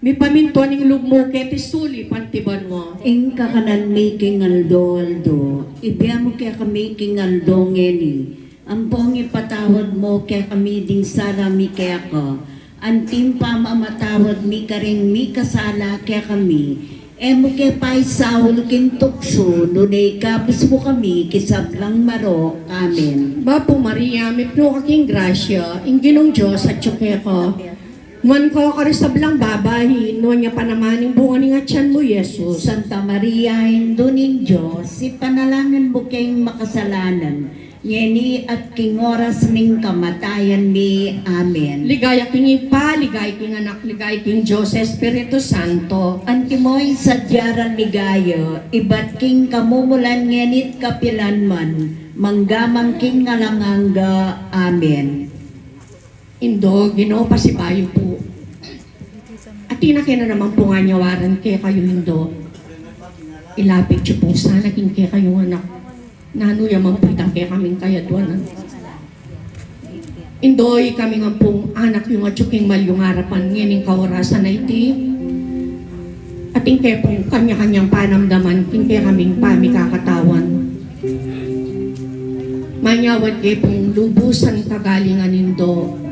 Mipamintuan ing lub mu keti sulip anti banua. Ing kakanan mi king aldo-aldo ibie mu kekami king aldo ngeni. Ampong ipatawad mu kekami ding sala mi keka, anti ing pamamatawad mi karing mikasala kekami. E mu ke paisaul king tuksu, nune ikabus mu kami king sablang marok. Amen. Bapu Maria, mipnu ka king grasya, ing Ginung Dios atsu keka. Nuan ka karing sablang babai, nuan ya pa naman ing bunga ning atian mu, Jesus. Santa Maria, Indu ning Dios, ipanalangin mu keng makasalanan, ngeni at king oras ning kamatayan mi. Amen. Ligaya king Ibpa, ligaya king Anak, ligaya king Dios Espiritu Santo. Antimo ing sadya rang ligaya, ibat king kamumulan ngeni't kapilan man, mangga man king alang angga. Amen. Indo, Ginu, pasibayu pu. Atin na kena naman pung anyawaran kekayu, Indo. Ilapit yu pu sana king kekayung anak. Nanu ya man pu itang kekaming kayaduanan. Indo, ikami ngan pung anak yu atsu king malyung arapan ngening kaorasan a iti. Atin ke pung kanya-kanyang panamdaman king kekaming pamikakatawan. Manyawad ke pung lubusan kagalingan, Indo.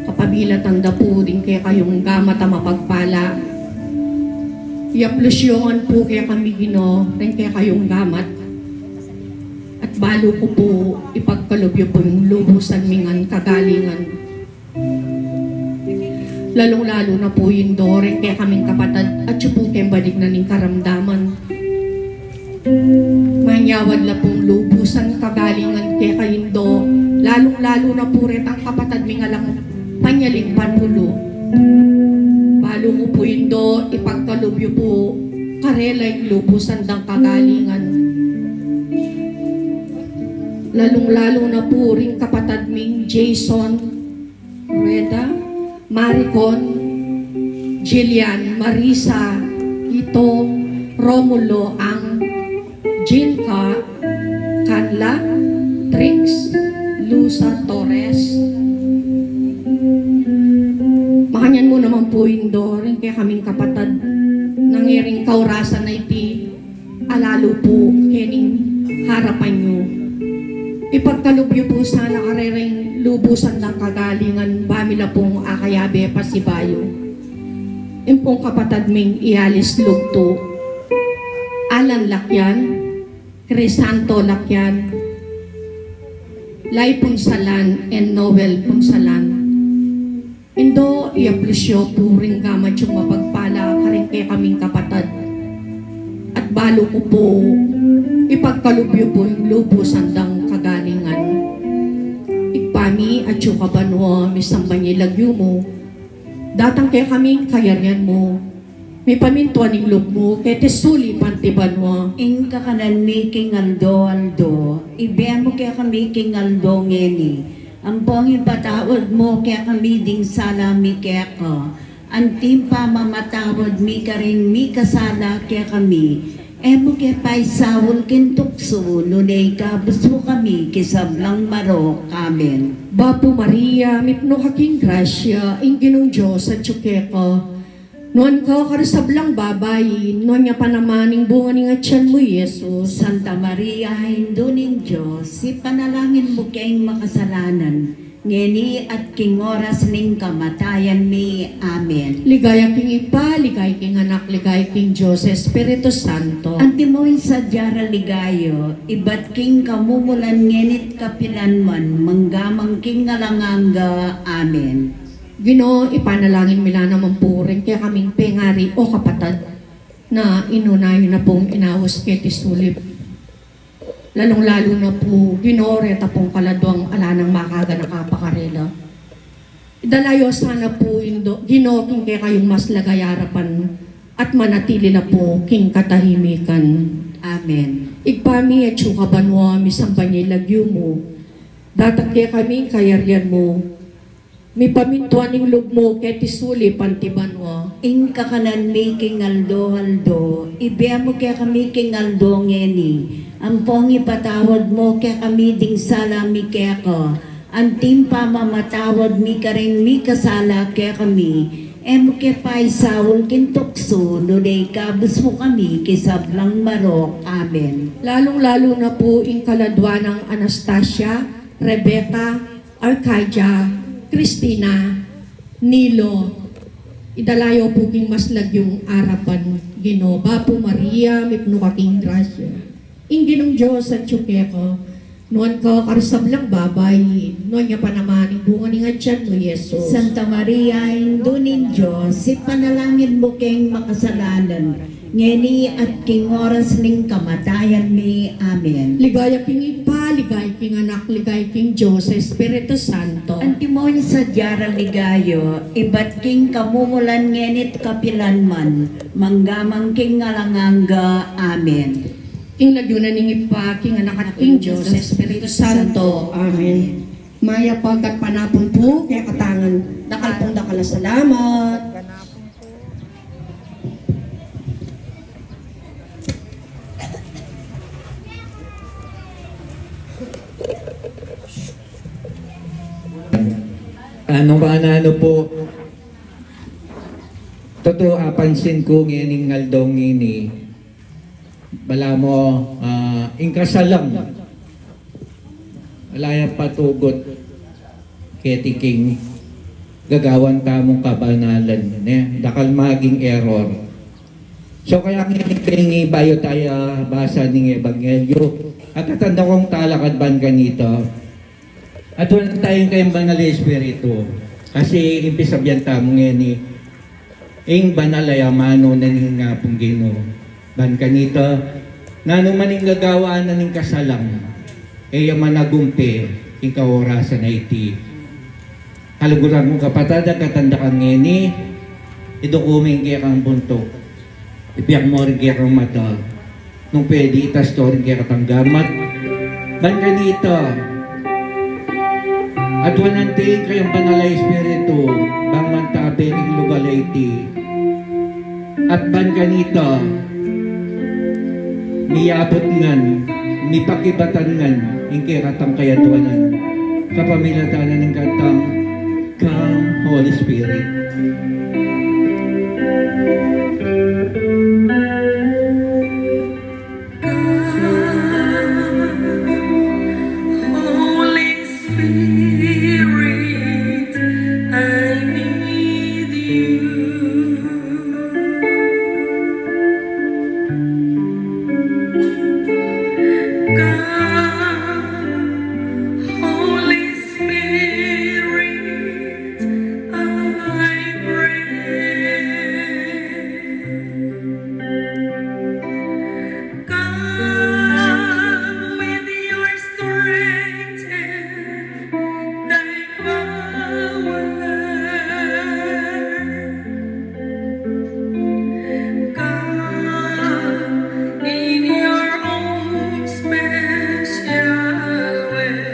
Kapamilatan da pu ding kekayung gamat a mapagpala. Iaplusyon pu kekami, Ginu, ding kekayung gamat. At balu ku pu, ipagkalub yu pu ing lubusan mi ngan kagalingan. Lalung-lalu na pu, Indo, ding kekaming kapatad atsu pu keng banig na ning karamdaman. Manyawad la pung lubusan kagalingan keka, Indo, lalung-lalu na pu retang kapatad ming alang panyaling panulu. Balu ku pu, Indo, ipagkalub yu pu karela ing lubusan dang kagalingan. Lalung-lalu na pu ring kapatad ming Jason, Rueda, Maricon, Jillian, Marisa, Ito, Romulo, Ang, Jinka, Carla, Trix, Lusa, Torres. Makanyan mu naman pu, Indo, ring kekaming kapatad nang e ring kaurasan a iti alalu pu kening harapan yu. Ipagkalub yu pu sana karela ing lubusan dang kagalingan, bami la pung akayabe pasibayu. Ing pung kapatad ming Ialis Lugtu, Alan Lakian, Crisanto Lakian, Lai Punsalan, and Noel Punsalan. Indo, iaplusyon pu ring gamat yung mapagpala karing kekaming kapatad. At balu ku pu, ipagkalub yu pu ing lubusan dang kagalingan. Ibpa mi, atsu ka banua, misamban ya ing lagyu mu. Datang kekami ing kayarian mu. Mipamintuan ing lub mu keti sulip anti banua. Ing kakanan mi king aldo-aldo ibie mu kekami king aldo ngeni. Ampong ipatawad mu kekami ding sala mi keka, anti ing pamamatawad mi karing mikasala kekami. E mu ke paisaul king tuksu, nune ikabus mu kami king sablang marok. Amen. Bapu Maria, mipnu ka king grasya, ing Ginung Dios atsu keka. Nuan ka karing sablang babai, nuan ya pa naman ing bunga ning atian mu, Jesus. Santa Maria, Indu ning Dios, ipanalangin mu keng makasalanan, ngeni at king oras ning kamatayan mi. Amen. Ligaya king Ibpa, ligaya king Anak, ligaya king Dios Espiritu Santo. Antimo ing sadya rang ligaya, ibat king kamumulan ngeni't kapilan man, mangga man king alang angga. Amen. Ginu, ipanalangin mi la naman pu ring kekaming pengari o kapatad na inuna yu na pung inaus keti sulip. Lalung-lalu na pu, Ginu, reta pung kaladuang ala nang makaganaka pa karela. Idala yu sana pu, Indo, Ginu, king kekayung mas lagay a arapan at manatili la pu king katahimikan. Amen. Ibpa mi, atsu ka banua, misamban ya ing lagyu mu. Datak kekami ing kayarian mu, mipamintuan ing lub mu keti sulip anti banua. Ing kakanan mi king aldo-aldo ibie mu kekami king aldo ngeni, ampong ipatawad mu kekami ding sala mi keka, anti ing pamamatawad mi karing mikasala kekami. E mu ke paisaul king tuksu, nune ikabus mu kami king sablang marok. Amen. Lalung-lalu na pu ing kaladua nang Anastasia, Rebecca, Arcadia, Cristina, Nilo, idala yu pu king mas lagyung arapan, Ginu. Bapu Maria, mipnu ka king grasya. Ing Ginung Dios atyu keka, nuan ka karing sablang babai, nuan ya pa naman ing bunga ning atian mu, Jesus. Santa Maria, Indu ning Dios, ipanalangin mu keng makasalanan, ngeni at king oras ning kamatayan mi. Amen. Ligaya king Ibpa, ligaya king Anak, ligaya king Dios Espiritu Santo. Antimo ing sadya rang ligaya, ibat king kamumulan ngeni't kapilan man, mangga man king alang angga. Amen. King lagyu na ning Ibpa, king Anak, at king Dios Espiritu Santo. Amen. Mayap a gatpanapun pu kekatang ngan. Dakal pung dakal a salamat. Nung kananu pu, tutu apansin ku ngening aldo ngeni, balamu, ah, ing kasalang ala yang patugut keti king gagawan tamung kabanalan, ne? Dakal maging error. So, kaya ngeni, bayu taya basa ning Ebanghelyo, agkatan da kung talakad ban kanita, aduan taya ing kayang Banal a Espiritu. Kasi ing pisabian tamu ngeni, ing banal a amanu na ning Apung Ginu. Ban kanita, nanu man ing gagawan na ning kasalang, e ya managumpe king kaorasan a iti. Kaluguran kung kapatad, agkatan da kang ngeni, iduku mu ing kekang buntuk, ibiyak mu ring kekang mata, nung pwede, itas to ring kekatang gamat. Ban kanita, aduanan te ing kayang Banal a Espiritu, bang mantabe king lugal a iti. At ban kanita, miyabut ngan, mipakibatan ngan ing kekatang kayaduanan kapamilatan na ning kekatang, Come, Holy Spirit. Come, Holy Spirit, I need you. Come, Holy Spirit, I pray. Come with your strength and thy power. Come in your own special way.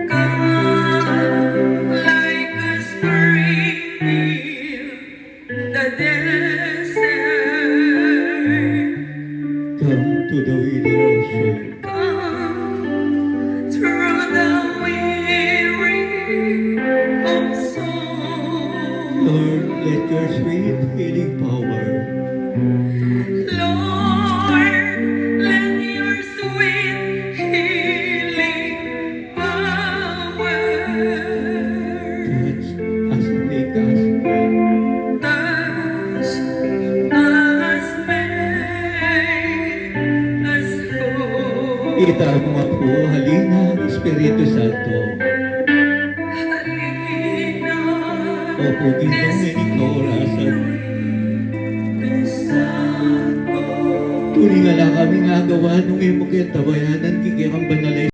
Come like a spring in the desert. Come to the weary of soul. Come through the weary of soul. Lord, let your sweet healing power. Lord, let your sweet healing power. Touch us, make us whole. Touch us, make us whole. Ita mu nga pu, halina, Espiritu Santo. Halina, opo, Ginu, Espiritu Santo. Ngening kaorasan, tune ala kaming agawa nung e mu ke tawayanan king kekang banal